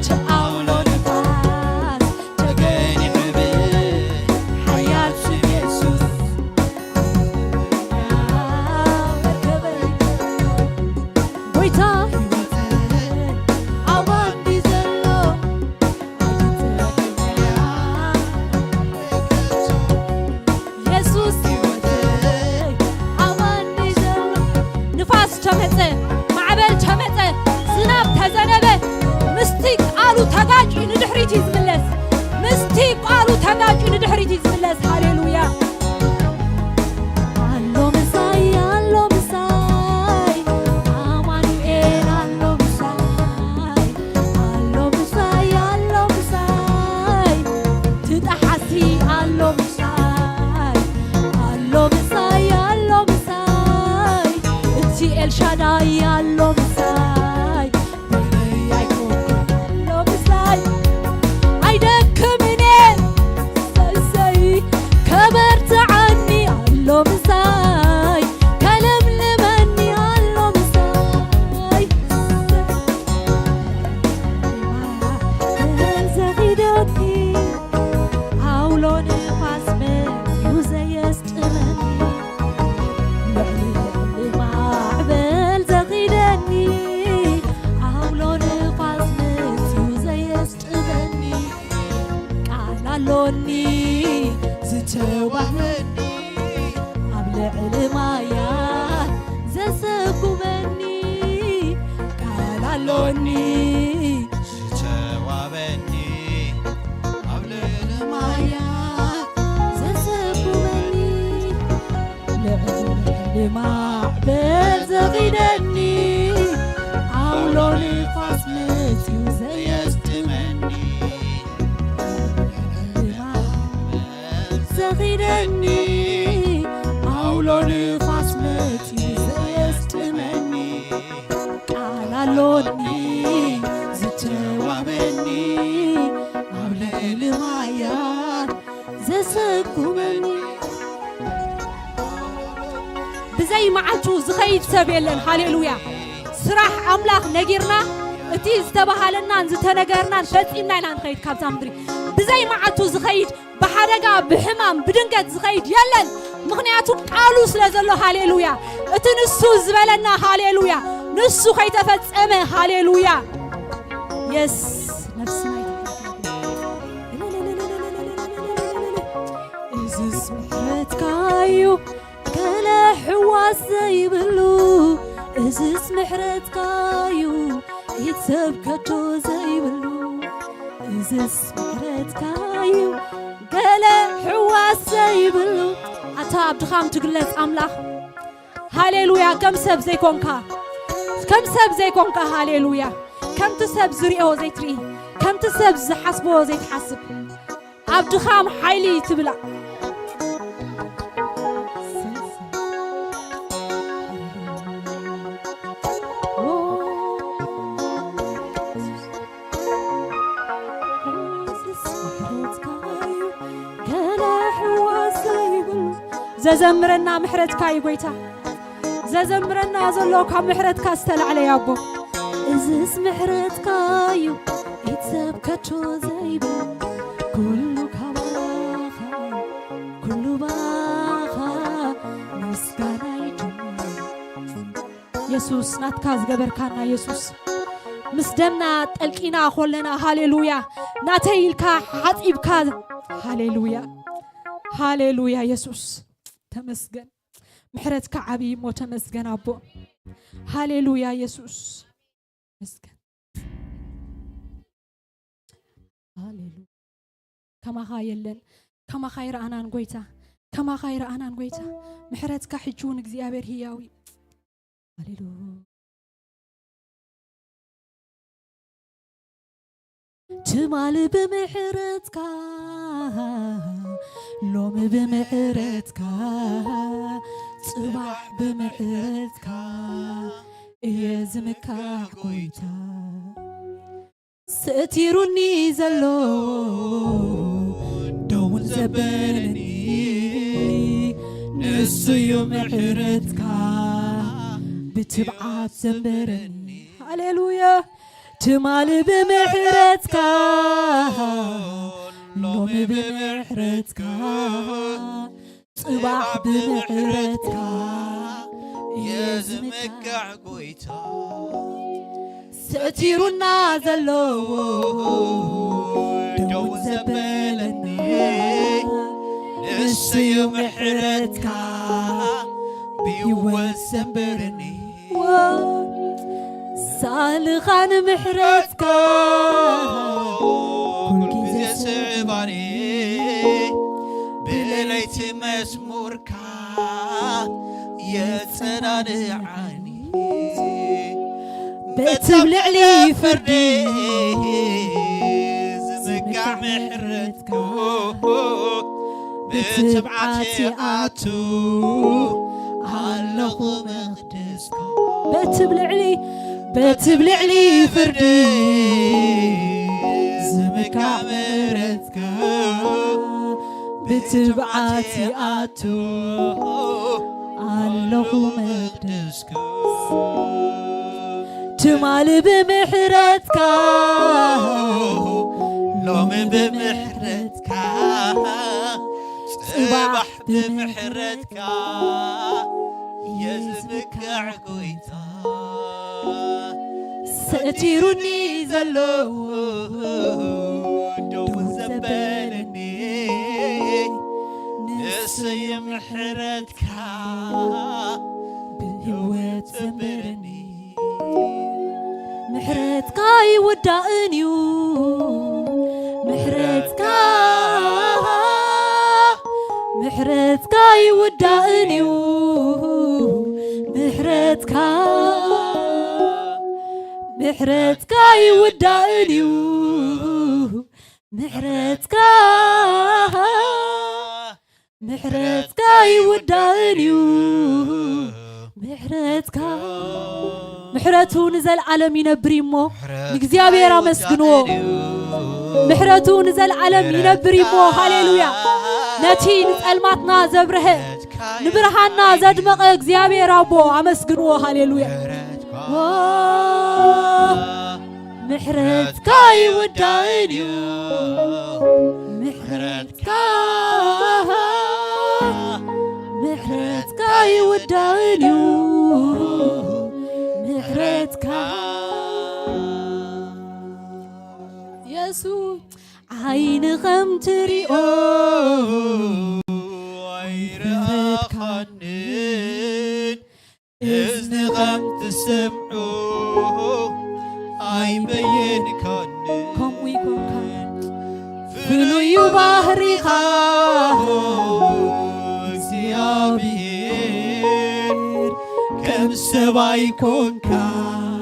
ቻውሎ ንፋስ ተገኒሑ ብሓያል ስም የሱስ። ጎይታ ህይወተይ ኣባዲ ዘሎ የሱስ ህይወተይ ኣባዲ ዘሎ። ንፋስ ተመጸ፣ ማዕበል ተመጸ፣ ዝናብ ተዘነበ፣ ምስቲ ቃሉ ተጋጭዩ ንድሕሪት እዩ ዝምለስ። ምስቲ ቃሉ ተጋጭዩ ንድሕሪት እዩ ዝምለስ። ሃሌሉያ። ኣሎ ምሳይ፣ ኣሎ ምሳይ፣ ኣማኑኤል ኣሎ ምሳይ፣ ኣሎ ምሳይ፣ ኣሎ ምሳይ፣ ትጣሓሲ ኣሎ ምሳይ፣ ኣሎ ምሳይ፣ ኣሎ ምሳይ፣ እቲ ኤልሻዳይ ኣሎ ምሳይ። ኣሎ ምሳይ ኣይደክምን እየ ሰሰይ ከበርትዓኒ ኣሎ ምሳይ ከለምልመኒ ኣሎ ምሳይ ዘኺደኒ ኣውሎ ንፋስ መፅዩ ዘየስጥመኒ ልዕሊ ልዕሊ ማዕበል ዘኺደኒ ኣውሎ ንፋስ መፅዩ ዘየስጥመኒ ቃል ኣሎኒ ዝተዋህበኒ ኣብ ልዕሊ ማያት ዘሰጉመኒ ቃል ኣሎኒ ዝተዋበኒ ኣብ ልዕሊ ማያት ዘሰጉመኒ ልዕሊ ማዕበል ዘኺደኒ ኣውሎ ንፋስ መፅዩ ዘየስጥመኒ ልዕሊ ማዕበል ዘኺደኒ ኣውሎ ንፋስ መፅዩ ዘየስጥመኒ ቃል ኣሎኒ ዝተዋበኒ ኣብ ልዕሊ ማያት ዘሰጉመኒ ብዘይ መዓልቱ ዝኸይድ ሰብ የለን። ሃሌሉያ። ስራሕ ኣምላኽ ነጊርና እቲ ዝተባሃለናን ዝተነገርናን ፈጺምና ኢና ንኸይድ ካብዛ ምድሪ። ብዘይ መዓልቱ ዝኸይድ ብሓደጋ ብሕማም ብድንገት ዝኸይድ የለን። ምኽንያቱ ቃሉ ስለ ዘሎ። ሃሌሉያ። እቲ ንሱ ዝበለና ሃሌሉያ ንሱ ከይተፈጸመ ሃሌሉያ የስ ነፍስና እዝስ ምሕረትካ እዩ ገለ ሕዋስ ዘይብሉ እዝስ ምሕረትካ እዩ ኢድ ሰብ ከቶ ዘይብሉ እዝስ ምሕረትካ እዩ ገለ ሕዋስ ዘይብሉ ኣታ ኣብ ድኻም ትግለጽ ኣምላኽ። ሃሌሉያ። ከም ሰብ ዘይኮንካ፣ ከም ሰብ ዘይኮንካ። ሃሌሉያ። ከምቲ ሰብ ዝሪኦ ዘይትርኢ፣ ከምቲ ሰብ ዝሓስቦ ዘይትሓስብ፣ ኣብ ድኻም ሓይሊ ትብላ። ዘዘምረና ምሕረትካ እዩ ጎይታ። ዘዘምረና ዘሎ ካብ ምሕረትካ ዝተላዕለ እዩ ኣቦ። እዝስ ምሕረትካ እዩ፣ ኢድ ሰብ ከቶ ዘይብል። ኩሉ ካባኻ፣ ኩሉ ባኻ ምስጋና ይጅምር። የሱስ ናትካ ዝገበርካና የሱስ፣ ምስ ደምና ጠልቂና ኮለና፣ ሃሌሉያ፣ ናተይ ኢልካ ሓጺብካ፣ ሃሌሉያ፣ ሃሌሉያ። የሱስ ተመስገን። ምሕረትካ ዓብዪ እሞ ተመስገን ኣቦ። ሃሌሉያ የሱስ ተመስገን። ሃሌሉያ። ከማኻ የለን፣ ከማኻ ይረኣናን ጎይታ፣ ከማኻ ይረኣናን ጎይታ። ምሕረትካ ሕጂ እውን እግዚኣብሔር ህያው እዩ። ሃሌሉያ። ትማሊ ብምሕረትካ፣ ሎሚ ብምሕረትካ፣ ጽባሕ ብምሕረትካ እየ ዝምካሕ ጎይታ። ሰእቲሩኒ ዘሎ ደውን ዘበለኒ ንሱ እዩ ምሕረትካ ብትብዓት ዘንበረኒ። ሃሌሉያ። ትማሊ ብምሕረትካ፣ ሎሚ ብምሕረትካ፣ ጽባሕ ብምሕረትካ እየ ዝምካሕ ጎይታ። ሰእቲሩና ዘለዎ ደው ዘበለኒ ንሱ እዩ ምሕረትካ ብህይወት ዘንበረኒ። ሳልኻን ምሕረትካ ኩልግዜ ስዕባኒ ብለይቲ መዝሙርካ የጸናንዓኒ። በቲ ኣብ ልዕሊ ፍርዲ ዝምካሕ ምሕረትካ ብትብዓት ይኣቱ ኣለኹ መቕደስካ። በቲ ኣብ ልዕሊ፣ በቲ ኣብ ልዕሊ ፍርዲ ዝምካሕ ምሕረትካ ብትብዓት ይኣቱ ኣለኹ መቕደስካ። ትማሊ ብምሕረትካ ሎሚ ብምሕረትካ ጽባሕ ብምሕረትካ የዝምካዕ ጎይታ። ሰእቲሩኒ ዘሎ ደው ዘበለኒ ንሱ እዩ ምሕረትካ ብህይወት ዘንበረኒ። ምሕረትካ ኣይውዳእን እዩ። ምሕረትካ፣ ምሕረትካ ኣይውዳእን እዩ። ምሕረትካ፣ ምሕረትካ ኣይውዳእን እዩ። ምሕረትካ፣ ምሕረትካ ኣይውዳእን እዩ። ምሕረትካ፣ ምሕረቱ ንዘለዓለም ይነብር እዩ እሞ ንእግዚኣብሔር ኣመስግንዎ። ምሕረቱ ንዘለዓለም ይነብር እዩ እሞ፣ ሃሌሉያ። ነቲ ንጸልማትና ዘብርሀ፣ ንብርሃንና ዘድመቐ እግዚኣብሔር ኣቦ ኣመስግንዎ፣ ሃሌሉያ። ዎ፣ ምሕረትካ ኣይውዳእን እዩ። ምሕረትካ፣ ምሕረትካ ኣይውዳእን እዩ። ምሕረትካ የሱስ ዓይኒ ከም ትሪኦ ኣይረኣኻንን፣ እዝኒ ከም ትሰምዖ ኣይበየንካንን። ከምኡ ይኮንካ። ፍሉይ እዩ ባህሪኻ፣ ሰብኣይ ኮንካን፣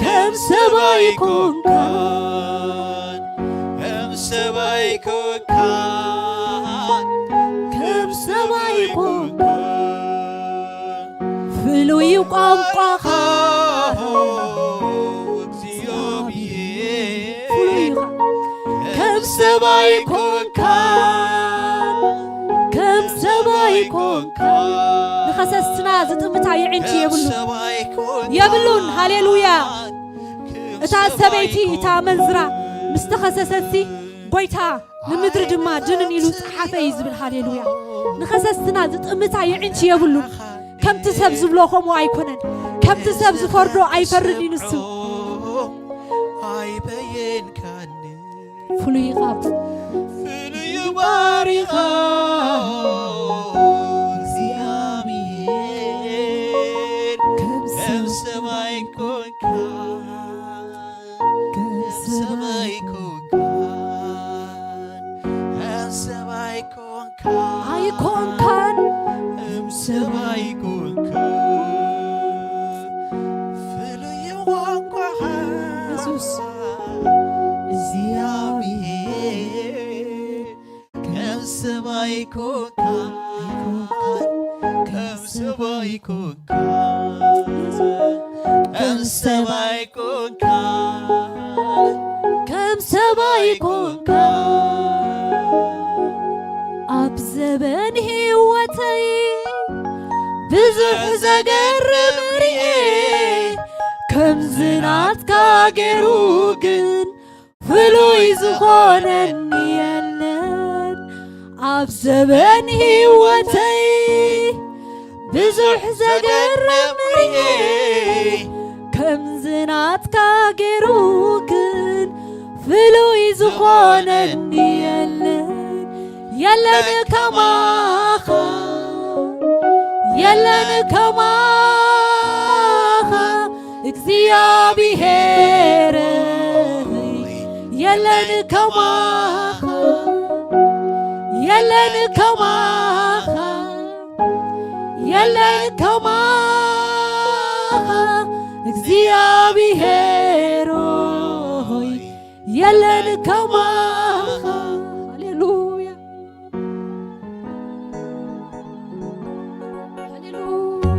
ከም ሰብኣይ ኮንካን፣ ከም ሰብኣይ ኮንካን፣ ከም ሰብኣይ ኮንካን። ፍሉይ ቋንቋኻ እግዚኣብሔር፣ ፍሉይ ኢኻ። ከም ሰብኣይ ኮንካን፣ ከም ሰብኣይ ኮንካን። ንኸሰስትና ዝጥምታ የዕንቺ የብሉን። የብሉን። ሃሌሉያ። እታ ሰበይቲ፣ እታ ኣመንዝራ ምስ ተኸሰሰትሲ፣ ጎይታ ንምድሪ ድማ ድንን ኢሉ ጸሓፈ እዩ ዝብል። ሃሌሉያ። ንኸሰስትና ዝጥምታ የዕንቺ የብሉን። ከምቲ ሰብ ዝብሎ ከምኡ ኣይኮነን። ከምቲ ሰብ ዝፈርዶ ኣይፈርድ እዩ ንሱ። ኣይበየንካኒ። ፍሉይ ኢኻ። ፍሉይ ባሪኻ እግዚኣብሔር፣ ከም ከም ሰማይ ኮንካ፣ ከም ሰማይ ኮንካ፣ ከም ሰማይ ኮንካ፣ ኣይኮንካን። ከም ሰማይ ኮንካ፣ ፍሉይ ቋንቋኻ የሱስ። እግዚኣብሔር፣ ከም ሰማይ ኮንካ፣ ከም ሰማይ ኮንካ፣ ከም ሰማይ ኮንካ፣ ከም ሰማይ ኮንካ። ኣብ ዘበን ህይወተይ ብዙሕ ዘገርም ርኤ፣ ከምዚ ናትካ ገይሩ ግን ፍሉይ ዝኾነኒ የለን። ኣብ ዘበን ህይወተይ ብዙሕ ዘገርም ርኤ፣ ከምዚ ናትካ ገይሩ ግን ፍሉይ ዝኾነኒ የለን። የለን ከማኻ፣ የለን ከማኻ እግዚኣብሔር፣ የለን ከማኻ፣ የለን ከማኻ፣ የለን ከማኻ እግዚኣብሔር ሆይ፣ የለን ከማኻ። ሃሌሉያ። ሃሌሉያ።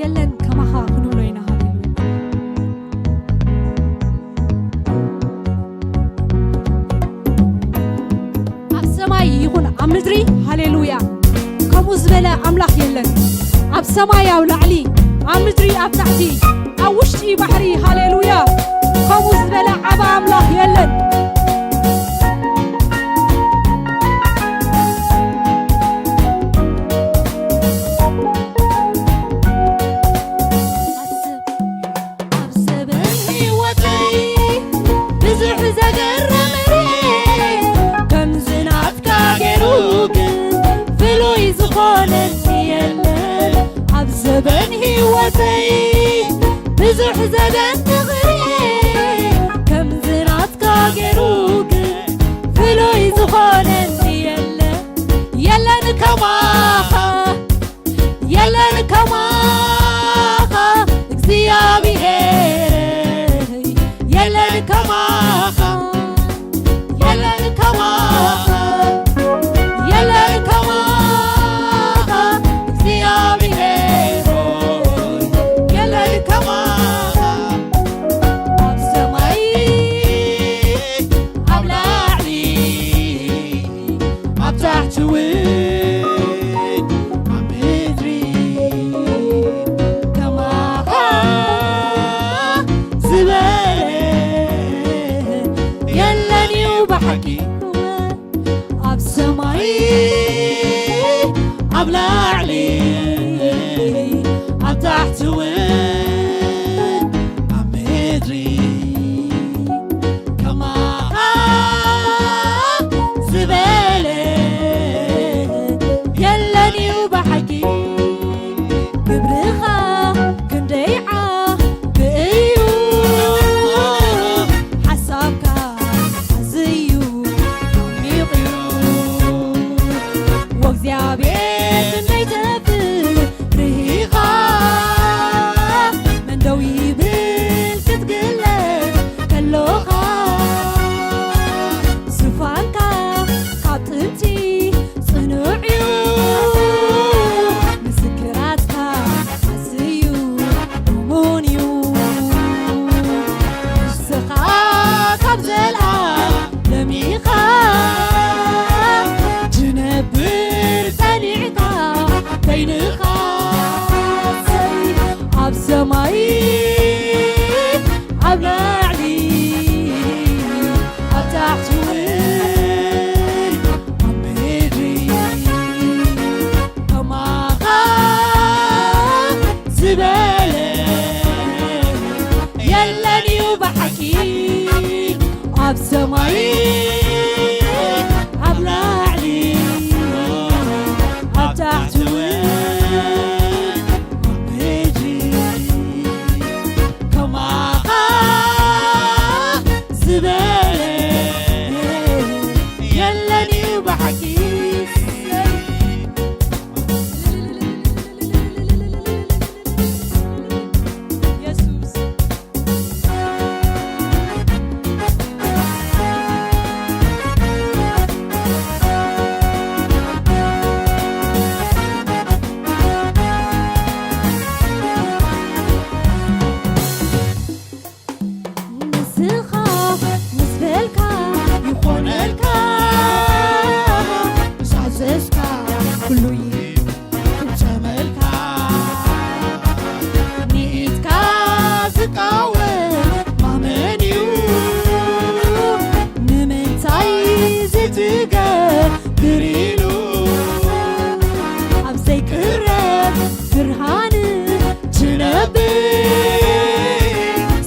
የለን ከማኻ ክንብሎ ኢና። ሃሌሉያ። ኣብ ሰማይ ይኹን ኣብ ምድሪ፣ ሃሌሉያ፣ ከምኡ ዝበለ ኣምላኽ የለን። ኣብ ሰማይ ኣብ ላዕሊ፣ ኣብ ምድሪ ኣብ ታሕቲ፣ ኣብ ውሽጢ ባሕሪ፣ ሃሌሉያ፣ ከምኡ ዝበለ ዓቢ ኣምላኽ የለን። ኣብ ዘበን ህይወተይ ብዙሕ ዘገረመኒ፣ ከምዚ ናትካ ገይሩ ግን ፍሉይ ዝኾነኒ የለን። ኣብ ዘበን ህይወተይ ብዙሕ ዘደንቕ ርኤ፣ ከምዚ ናትካ ገይሩ ግን ፍሉይ ዝኾነኒ የለን። የለን ከማኻ፣ የለን ከማኻ እግዚኣብሔር፣ የለን ከማኻ፣ የለን ከማኻ፣ የለን ከማኻ እግዚኣብሔር ሆይ፣ የለን ከማኻ ኣብ ሰማይ ኣብ ላዕሊ ኣብ ታሕቲ እውን ኣብ ምድሪ ከማኻ ዝበለ የለን እዩ ብሓቂ። ኣብ ሰማይ ኣብ ላዕሊ ኣብ ታሕቲ እውን ኣብ ምድሪ ከማኻ ዝበለ የለን እዩ ብሓቂ። ግብርኻ ክንደይ ዓቢ እዩ፣ ሓሳብካ ኣዝዩ ዓሚቕ እዩ። ወእግዚኣብሔር ክንደይ ተፍርህ ኢኻ፣ ንኻሰይ ኣብ ሰማይ ኣብ ላዕሊ ኣብ ታሕቲ እውን ኣብ ምድሪ ከማኻ ዝበለ የለን እዩ ብሓቂ ኣብ ሰማይ ኣብ ላዕሊ ኣብ ታሕቲ እውን ኣብ ምድሪ ከማኻ ዝበለ የለን እዩ ብሓቂ። የሱስ ንስኻ ምስ በልካ ይኾነልካ፣ ምስ ኣዘዝካ ኩሉ ይፍጸመልካ። ንኢድካ ዝቃወም ማመን እዩ፣ ንምንታይ ዝትገብር ኢሉ ኣብ ዘይቅረብ ብርሃን ትነብር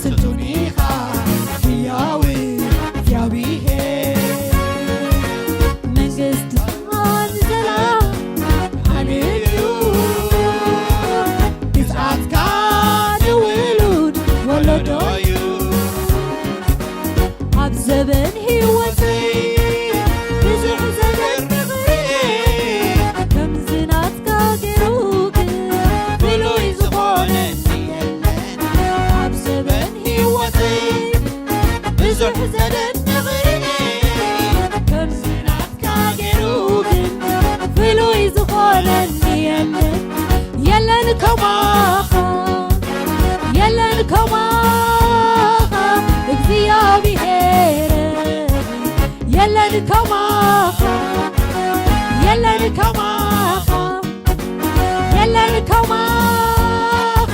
ስልጡን ኢኻ ህያው እግዚኣብሔር። መንግስቲ ንዘለዓለም እዩ፣ ግዝኣትካ ንውሉድ ወለዶ እዩ። ኣብ ዘበን ህይወተይ ብዙሕ ዘደንቕ ርእየ፣ ከምዚ ናትካ ገይሩ ግን ፍሉይ ዝኾነኒ የለን። ኣብ ዘበን ህይወተይ ብዙሕ ዘደንቕ ርእየ፣ ከምዚ ናትካ ገይሩ ግን ፍሉይ ዝኾነኒ የለን። የለን ከማኻ፣ የለን ከማኻ እግዚኣብሔር፣ የለን ከማኻ፣ የለን ከማኻ፣ የለን ከማኻ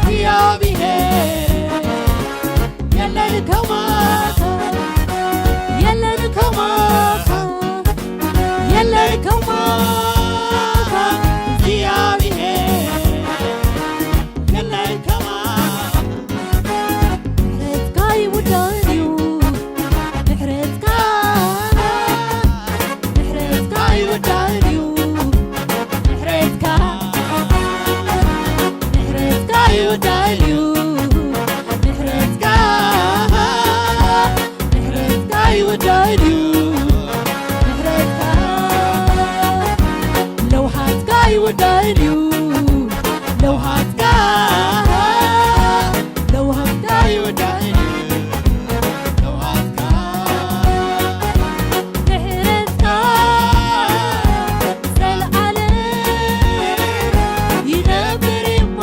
እግዚኣብሔር፣ የለን ከማኻ፣ የለን ከማኻ፣ የለን ከማኻ እግዚኣብሔር፣ የለን ከማኻ። ምሕረትካ ይውዳእ እዩ፣ ምሕረትካ፣ ምሕረትካ ይውዳእ እዩ፣ ምሕረትካ፣ ምሕረትካ ይውዳእ እዩ፣ ምሕረትካ፣ ምሕረትካ ይውዳእ እዩ፣ ምሕረትካ፣ ለውሃትካ ይውዳእ እዩ፣ ለውሃትካ፣ ለውሃትካ ይውዳእ እዩ፣ ለውሃትካ። ምሕረትካ ዘለዓለም ይነብር እሞ፣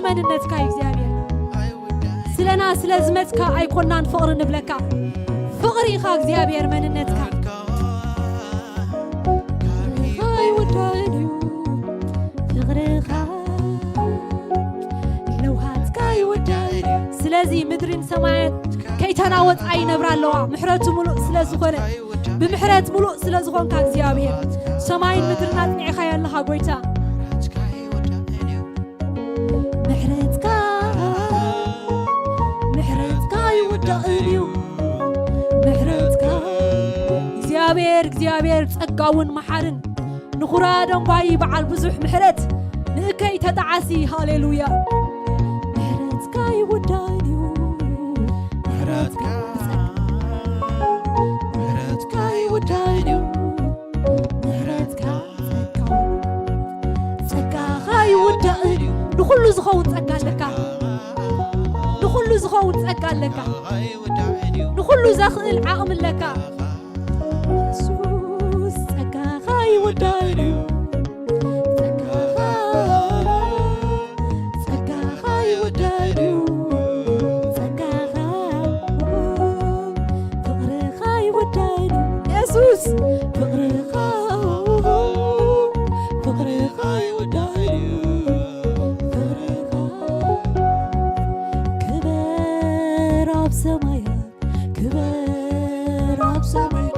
መንነትካ እዩ እግዚኣብሔር። ስለና ስለ ዝመትካ ኣይኮናን ፍቕሪ ንብለካ። ፍቕሪ ኢኻ እግዚኣብሔር መንነትካ። ፍቕርኻ ኣይውዳእን እዩ። ፍቕርኻ ለውሃትካ ኣይውዳእን እዩ። ስለዚ ምድርን ሰማያት ከይተናወጻ ይነብራ ኣለዋ። ምሕረቱ ምሉእ ስለ ዝኾነ፣ ብምሕረት ምሉእ ስለ ዝኾንካ እግዚኣብሔር፣ ሰማይን ምድርን ኣጽኒዕኻዮ ኣለኻ ጎይታ። ምሕረትካ፣ ምሕረትካ ይውዳእን እዩ። ምሕረትካ እግዚኣብሔር፣ እግዚኣብሔር ጸጋውን መሓርን፣ ንኹራ ደንጓዪ በዓል ብዙሕ ምሕረት፣ ንእከይ ተጣዓሲ። ሃሌሉያ። ምሕረትካ ይውዳእን እዩ። ምሕረትካ፣ ምሕረትካ ይውዳእን እዩ። ምሕረትካ፣ ጸጋኻ ይውዳእን እዩ። ንኹሉ ዝኸውን ጸጋ ኣለካ። ንኹሉ ዝኸውን ጸጋ ኣለካ። ንኹሉ ዘኽእል ዓቕሚ ኣለካ። የሱስ፣ ጸጋኻ ይውዳእን እዩ። ጸጋኻ፣ ጸጋኻ ይውዳእን እዩ። ጸጋኻ፣ ፍቕርኻ ይውዳእን እዩ። የሱስ፣ ፍቕርኻ፣ ፍቕርኻ ይውዳእን እዩ። ፍቕርኻ፣ ክበር ኣብ ሰማያት፣ ክበር ኣብ ሰማይ፣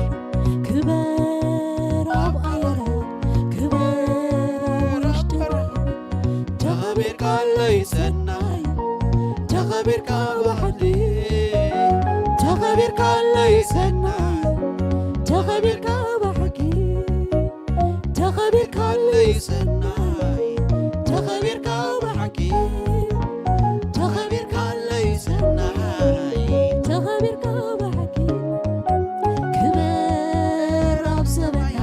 ክበር ኣብ ኣየራት፣ ክበር ኣብ ውሽጢ። ተኸቢርካለይ ሰናይ፣ ተኸቢርካ ብሓቂ፣ ተኸቢርካለይ ሰናይ፣ ተኸቢርካ ብሓቂ። ተኸቢርካለይ ሰናይ፣ ተኸቢርካ ብሓቂ፣ ተኸቢርካለይ ሰናይ፣ ተኸቢርካ ብሓቂ። ክበር ኣብ ሰማያ፣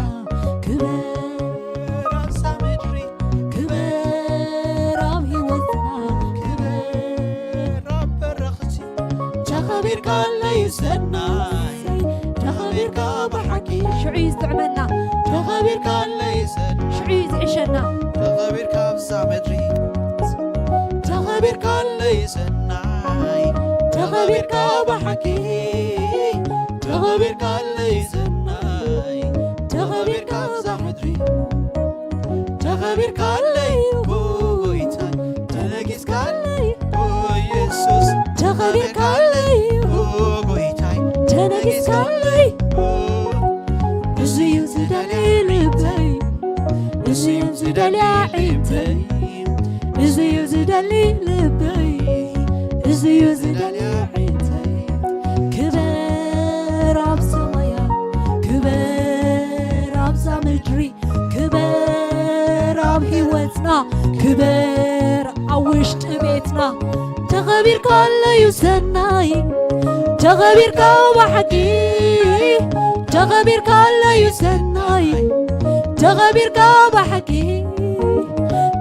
ክበር ኣብ ምድሪ፣ ክበር ኣብ ህይወትና፣ ክበር ኣብ በረኽቲ። ተኸቢርካለይ ሰናይ፣ ተኸቢርካ ብሓቂ። ሽዑ እዩ ዝጥዕመና። ተኸቢርካለይ ሰናይ፣ ሽዑ እዩ ዝዕሸና። ተኸቢርካ ኣብዛ ምድሪ፣ ተኸቢርካለይ ሰናይ፣ ተኸቢርካ ብሓቂ። ተኸቢርካለይ ሰናይ፣ ተኸቢርካ ኣብዛ ምድሪ። ተኸቢርካለይ ጎይታይ፣ ተነጊስካለይ የሱስ። ተኸቢርካለይ ጎይታይ፣ ተነጊስካለይ። እዚ እዩ ዝደሊ ልበይ፣ እዚ እዩ ዝደሊ ኣዒንተይ፣ እዚ እዩ ዝደሊ ልበይ፣ እዚ እዩ ዝደሊ ኣዒንተይ። ክበር ኣብ ሰማያ፣ ክበር ኣብዛ ምድሪ፣ ክበር ኣብ ህይወትና፣ ክበር ኣብ ውሽጢ ቤትና። ተኸቢርካለዩ ሰናይ፣ ተኸቢርካ ብሓቂ። ተኸቢርካለዩ ሰናይ፣ ተኸቢርካ ብሓቂ።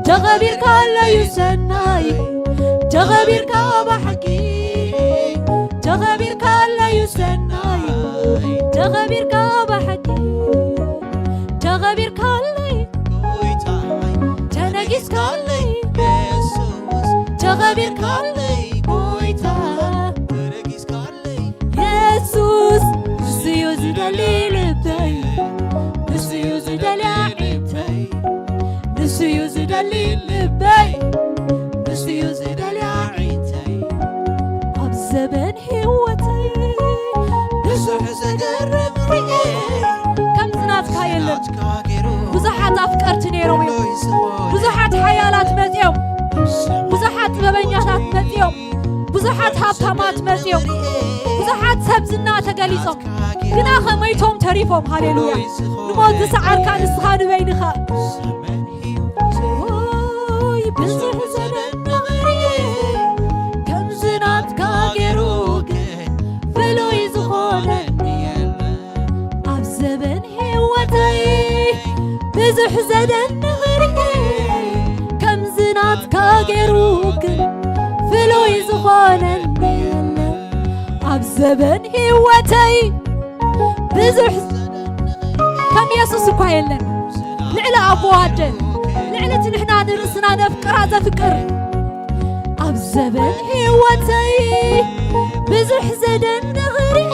ተኸቢርካለዩ ሰናይ፣ ተኸቢርካ ብሓቂ። ተኸቢርካለዩ ሰናይ፣ ተኸቢርካ ብሓቂ። ተኸቢርካለይ ጎይታይ፣ ተነጊስካለይ የሱስ። ተኸቢርካለይ ጎይታ፣ ተነጊስካለይ የሱስ። ንሱዩ ዝደሊ ልበይ፣ ንሱዩ ዝደሊ ኣዒንተይ፣ ንሱዩ ዝደሊ ልበይ፣ ንሱዩ ዝደሊ ኣዒንተይ። ኣብ ዘበን ህይወተይ ብዙሕ ዘገርም ርኤ፣ ከምዚ ናትካ የለን። ናትካ ገይሩ ብዙሓት ኣፍቀርቲ ነይሮም እዮም። ብዙሓት ሓያላት መጺኦም፣ ብዙሓት ጥበበኛታት መጺኦም፣ ብዙሓት ሃብታማት መጺኦም፣ ብዙሓት ሰብ ዝና ተገሊጾም፣ ግና ኸመይቶም ተሪፎም። ሃሌሉያ። ንሞት ዝሰዓርካ ንስኻ ንበይንኻ። ኦይ፣ ብዙሕ ዘደንቕ ርኤ፣ ከምዚ ናትካ ገይሩ ግን ፍሉይ ዝኾነኒ የለን። ኣብ ዘበን ህይወተይ ብዙሕ ዘደንቕ ርኤ፣ ከምዚ ናትካ ገይሩ ግን ፍሉይ ዝኾነኒ የለን። ኣብ ዘበን ህይወተይ ብዙሕ ከም የሱስ እኳ የለን። ልዕሊ ኣቦ ኣደ፣ ልዕሊ እቲ ንሕና ንርእስና ነፍቅራ ዘፍቅር፣ ዘበን ህይወተይ ብዙሕ ዘደንቕ ርኤ፣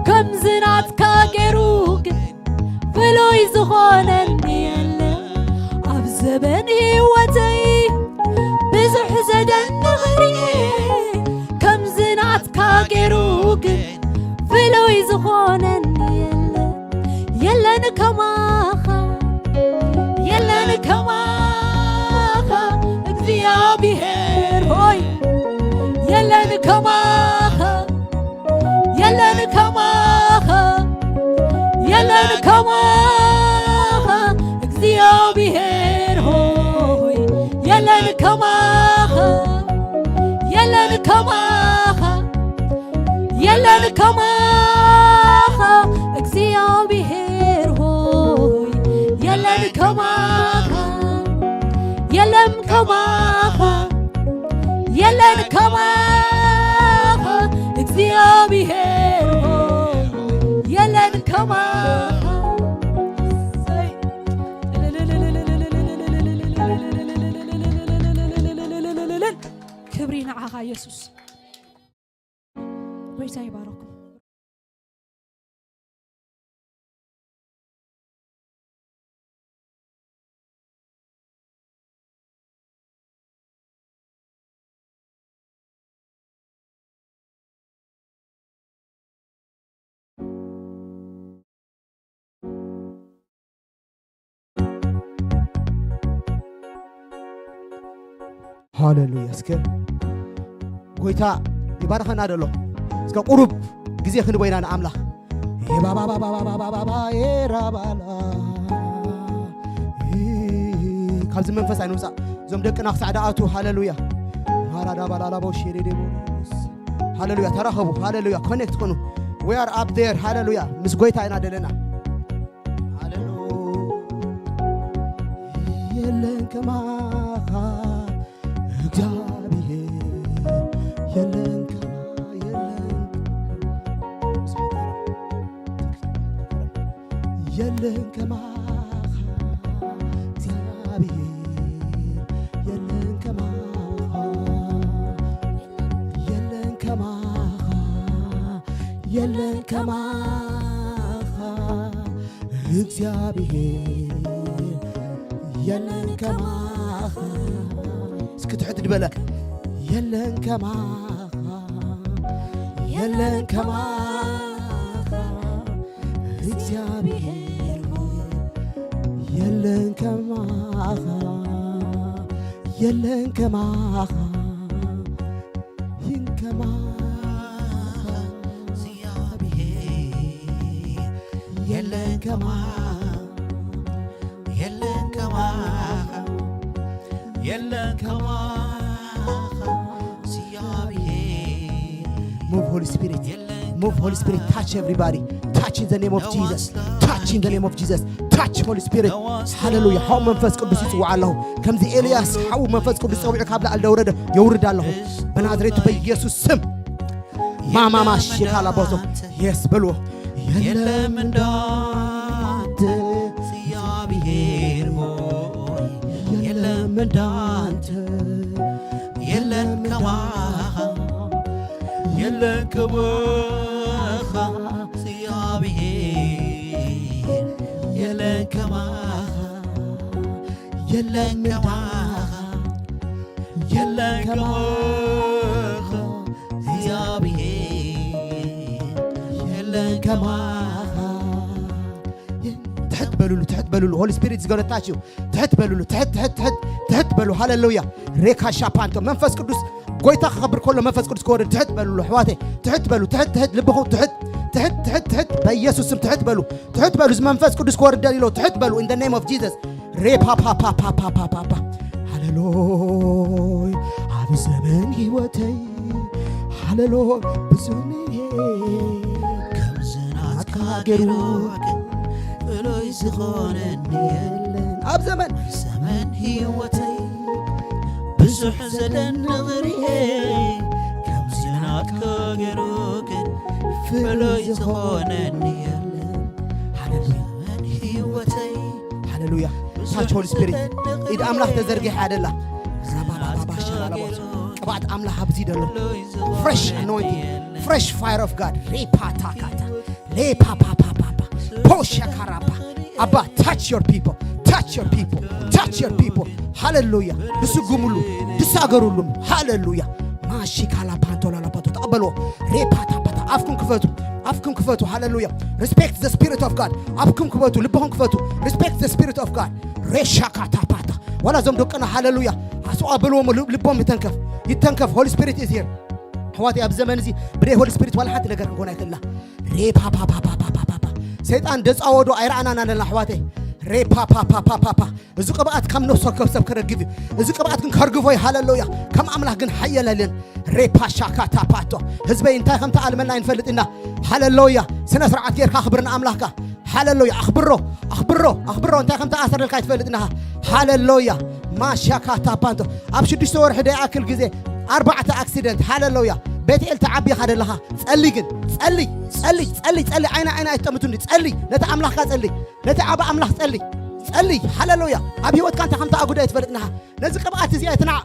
ከምዚ ናትካ ገይሩ ግን ፍሉይ ዝኾነኒ የለ። ኣብ ዘበን ህይወተይ ብዙሕ ዘደንቕ ርኤ፣ ከምዚ ናትካ ገይሩ ግን ፍሉይ ዝኾነኒ የለ። የለን ከማኻ፣ የለን ከማኻ እግዚኣብሔር ሆይ፣ የለን ከማኻ፣ የለን ከማኻ፣ የለን ከማኻ እግዚኣብሔር ሆይ፣ የለን ከማኻ፣ የለን ከማኻ፣ የለን ከማኻ እግዚኣብሔር ሆይ፣ የለን ከማኻ፣ የለን ከማኻ፣ የለን ከማኻ እግዚኣብሔር ሆይ፣ የለን ከማኻ። ክብሪ ንዓኻ የሱስ። ጎይታ ይባረኩም። ሃሌሉያ። እስከ ጎይታ ይባርኸና ደሎ። እስከ ቁሩብ ግዜ ክንቦ ኢና ንኣምላኽ። ኤባባባባባባባባ ኤራባላ። ኢ፣ ካብዚ መንፈስ ኣይንውፃእ። እዞም ደቅና ክሳዕ ደኣቱ። ሃሌሉያ። ሃራዳባላላቦ ሼሬዴቦ። ሃሌሉያ። ተራኸቡ። ሃሌሉያ። ኮኔክት ኩኑ። We are up there. ሃሌሉያ። ምስ ጎይታ ኢና ደለና። ሃሌሉያ። የለን ከማኻ እግዚኣብሔር፣ የለን ከማ-፣ የለን የለን ከማኻ እግዚኣብሔር፣ የለን ከማኻ፣ የለን ከማኻ፣ የለን ከማኻ እግዚኣብሔር፣ የለን ከማኻ። እስኪ ትሕት ዝበለ፣ የለን ከማኻ፣ የለን ከማኻ እግዚኣብሔር፣ የለን ከማኻ፣ የለን ከማኻ። የለን ከማኻ እግዚኣብሔር፣ የለን ከማኻ፣ የለን ከማኻ፣ የለን ከማኻ እግዚኣብሔር። Move, Holy Spirit. Move, Holy Spirit. Touch everybody. Touch in the name of Jesus. Touch in the name of Jesus. Touch, Holy Spirit. ሃሌሉያ። ሓው መንፈስ ቅዱስ ይጽውዕ ኣለኹ። ከምዚ ኤልያስ ሓው መንፈስ ቅዱስ ጸዊዑ ካብ ላዕሊ ደውረደ፣ የውርድ ኣለኹ። በናዝሬቱ በኢየሱስ ስም። ማማማ ሽካላ ቦቶ። የስ በልዎ። የለም እንዳንተ እግዚኣብሔር ሆይ፣ የለም እንዳንተ፣ የለን ከማኻ፣ የለን ከማኻ እግዚኣብሔር፣ የለን ከማኻ፣ የለን እንዳኻ፣ የለን ከማኻ እግዚኣብሔር፣ የለን ከማኻ። ትሕት በሉሉ፣ ትሕት በሉሉ። ሆሊ ስፒሪት ዝገለታችሁ ትሕት በሉሉ። ትሕት፣ ትሕት፣ ትሕት፣ ትሕት በሉ። ሃሌሉያ። ሬካ ሻፓንቶ መንፈስ ቅዱስ ጎይታ ክኸብር ከሎ መንፈስ ቅዱስ ክወርድ ትሕት በሉሉ። ኣሕዋተይ ትሕት በሉ። ትሕት፣ ትሕት ልብኹም ትሕት፣ ትሕት፣ ትሕት፣ ትሕት በኢየሱስ ስም ትሕት በሉ። ትሕት በሉ። እዚ መንፈስ ቅዱስ ክወርድ ደሊሎ ትሕት በሉ። In the name of Jesus. ሬፓፓፓፓፓፓፓ። ሃሌሉይ። ኣብ ዘመን ህይወተይ ሃሌሉይ ብዙ ንየ ከምዚ ናትካ ገይሩ ፍሉይ ዝኾነኒ የለን። ኣብ ዘመን ዘመን ህይወተይ ብዙሕ ዘደንቕ ርኤ ከምዚ ናትካ ገይሩ ግን ፍሉይ ዝኾነኒ የለን። ሃሌሉያ። ዘመን ህይወተይ ሃሌሉያ። ታች ሆሊ ስፒሪት ኢድ ኣምላኽ ተዘርጊሓ ደላ። ራባባባባ ሻላላቦ። ቅብኣት ኣምላኽ ኣብዚ ዘሎ። Fresh anointing, fresh fire of God. ሬፓታካታ ሌፓፓፓፓፓ ፖሻካራባ ኣባ touch your people, touch your people, touch your people. ሃሌሉያ። ድስጉምሉ፣ ድሳገሩሉም። ሃሌሉያ። ማሺካላ ፓንቶላላ ፓንቶ ተቐበልዎ። ሬፓታፓታ ኣፍኩም ክፈቱ፣ ኣፍኩም ክፈቱ። ሃሌሉያ። Respect the spirit of God. ኣፍኩም ክፈቱ፣ ልብኹም ክፈቱ። Respect the spirit of God. ሬሻካታፓታ ዋላ እዞም ደቅና ሃሌሉያ ኣስዋ በልዎም። ልቦም ይተንከፍ፣ ይተንከፍ። Holy Spirit is here. ኣሕዋተይ፣ ኣብ ዘመን እዚ ብደይ Holy Spirit ዋላ ሓንቲ ነገር ክንኮን ኣይክእልና። ሬፓፓፓፓፓፓፓ ሰይጣን ደጻወዶ ኣይረኣናን ኣለና ኣሕዋተይ። ሬፓፓፓፓፓፓ እዚ ቅብኣት ካብ ነፍሲ ወከፍ ሰብ ክረግፍ እዩ። እዚ ቅብኣት ግን ከርግፎ እዩ። ሃሌሉያ። ከም ኣምላኽ ግን ሓየል የለን። ሬፓሻካታፓቶ ህዝበይ እንታይ ከም ተኣልመና ኣይንፈልጥ ኢና። ሃሌሉያ። ስነ ስርዓት ጌርካ ኣኽብር ንኣምላኽካ። ሃሌሉያ። ኣኽብሮ፣ ኣኽብሮ፣ ኣኽብሮ እንታይ ከም ተኣሰረልካ ኣይትፈልጥ ኢና። ሃሌሉያ። ማሻካታፓንቶ ኣብ ሽዱሽተ ወርሒ ደይኣክል ግዜ ኣርባዕተ ኣክሲደንት። ሃሌሉያ። ቤትኤል ተዓቢኻ ደለኻ ጸሊ፣ ግን ጸሊ፣ ጸሊ፣ ጸሊ፣ ጸሊ። ዓይና ዓይና ኣይትጠምቱኒ። ጸሊ፣ ነቲ ኣምላኽካ ጸሊ፣ ነቲ ኣብ ኣምላኽ ጸሊ፣ ጸሊ። ሃሌሉያ። ኣብ ህይወትካ እንታይ ከም ተኣጉደ ኣይትፈልጥ ኢና። ነዚ ቅብኣት እዚ ኣይትናዕ።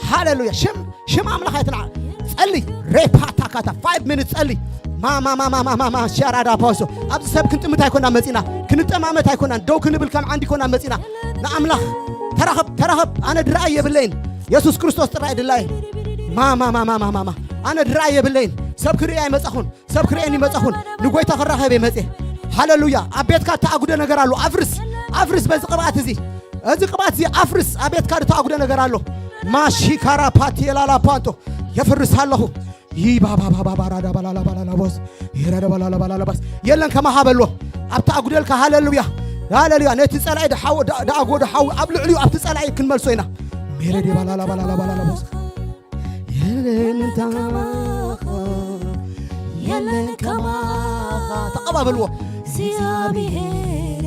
ሃሌሉያ። ሽም ሽም ኣምላኽ ኣይትናዕ። ጸሊ። ሬፓታካታ five minutes ጸሊ። ማማማማማማ ሸራዳ ፓውሶ ኣብዚ ሰብ ክንጥምት ኣይኮና መጺና፣ ክንጠማመት ኣይኮናን፣ ደው ክንብል ከም ዓንዲ ኮና መጺና። ንኣምላኽ ተራኸብ፣ ተራኸብ። ኣነ ድራይ የብለይን። የሱስ ክርስቶስ ጥራይ ድላይ። ማማማማማማማ ኣነ ድራይ የብለይን። ሰብ ክርኢ ኣይመጻኹን፣ ሰብ ክርእየኒ መጻኹን። ንጎይታ ክራኸብ እየ መጽየ። ሃሌሉያ። ኣብ ቤትካ እተኣጉደ ነገር ኣሎ። ኣፍርስ፣ ኣፍርስ በዚ ቅብኣት እዚ። እዚ ቅብኣት እዚ ኣፍርስ። ኣብ ቤትካ ዝተኣጉደ ነገር ኣሎ። ማሺካራ ፓቲ የላላ ፓንቶ የፍርስ ኣለኹ። ይባባባባባራዳባላላባላላቦስ ይረዳባላላባላላባስ የለን ከማኻ በልዎ። ኣብቲ ኣጉደልካ ሃሌሉያ፣ ሃሌሉያ። ነቲ ጸላኢ ደሓው ደኣጎ ደሓው ኣብ ልዕሊኡ ኣብቲ ጸላኢ ክንመልሶ ኢና። ሜረዴባላላባላላባላላቦስ የለን እንታ የለን ከማኻ ተቐባበልዎ። እግዚኣብሔር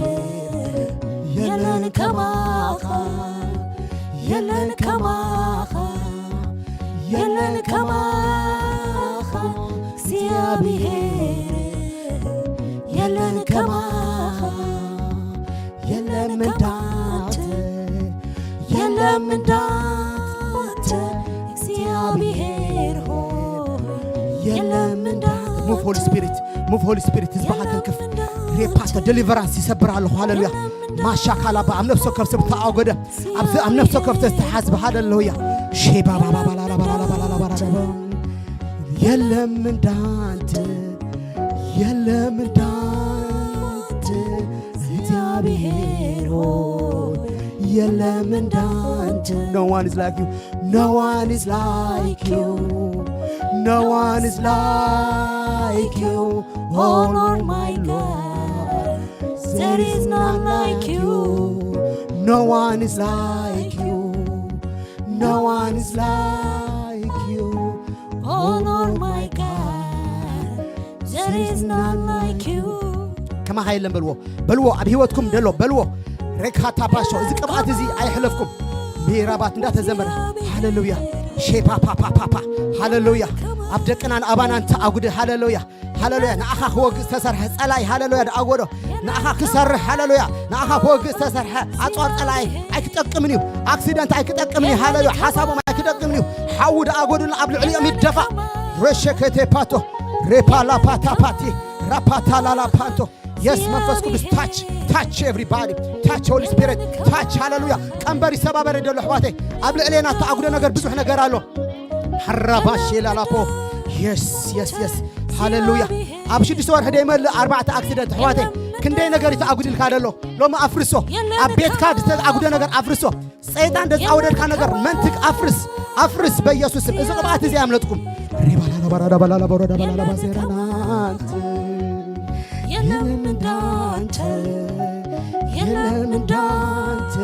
የለን ከማኻ የለን ከማኻ የለን ከማኻ እግዚኣብሔር የለን ከማኻ የለም እንዳንተ የለም እንዳንተ እግዚኣብሔር ሆይ የለም እንዳንተ Move Holy Spirit, move Holy Spirit። ህዝብኻ ተንክፍ። ሬፓተ deliverance ይሰብር ኣለኹ። ሃሌሉያ። ማሻካላባ ኣብ ነፍሲ ወከፍ ሰብ ተኣጎደ። ኣብዚ ኣብ ነፍሲ ወከፍ ዝተሓዝበ ሃሌሉያ። ሼባባባባላላባላላባላላባላባ የለም እንዳንተ የለም እንዳንተ እግዚኣብሔር ሆይ የለም እንዳንተ No one is like you. No one is like you. No one is like you. Oh Lord my God, there is none like you. No one is like you. No one is like you. Oh Lord my God, there is none like you. ከማኻ የለን በልዎ፣ በልዎ። ኣብ ህይወትኩም ደሎ በልዎ። ሬካታ ባሾ እዚ ቅብኣት እዚ ኣይሕለፍኩም። ብሄራባት እንዳተዘመረ ሃሌሉያ። ሼፓፓፓፓፓ ሃሌሉያ። ኣብ ደቅናን ኣባናን ተኣጉደ ሃሌሉያ። ሃሌሉያ። ንኣኻ ክወግእ ዝተሰርሐ ጸላይ ሃሌሉያ። ደኣጎዶ ንኣኻ ክሰርሕ ሃሌሉያ። ንኣኻ ክወግእ ዝተሰርሐ ኣጽዋር ጸላይ ኣይክጠቅምን እዩ። ኣክሲደንት ኣይክጠቅምን እዩ። ሃሌሉያ። ሓሳቦም ኣይክጠቅምን እዩ። ሓዊ ደኣጎዱን ኣብ ልዕሊኦም ይደፋ። ረሸከቴ ፓቶ ሬፓላ ፓታ ፓቲ ራፓታ ላላ ፓንቶ የስ መንፈስ ቅዱስ ታች ታች everybody ታች Holy Spirit ታች ሃሌሉያ። ቀንበር ይሰባበር ይደሎ ኣሕዋተይ። ኣብ ልዕሌና ተኣጉደ ነገር ብዙሕ ነገር ኣሎ። ሓራባሽ የላላፖ የስ የስ የስ ሃሌሉያ። ኣብ ሽዱሽተ ወርሒ ደይመልእ ኣርባዕተ ኣክሲደንት ኣሕዋተይ ክንደይ ነገር ይተኣጉድልካ ደሎ። ሎሚ ኣፍርሶ ኣብ ቤትካ ዝተኣጉደ ነገር ኣፍርሶ። ሰይጣን ደጻወደልካ ነገር መንትግ ኣፍርስ ኣፍርስ በኢየሱስ ስም። እዚ ቅብኣት እዚ ኣምለጥኩም ሪባላላባራዳባላላባራዳባላላባዜራናንት የለም እንዳንተ የለም እንዳንተ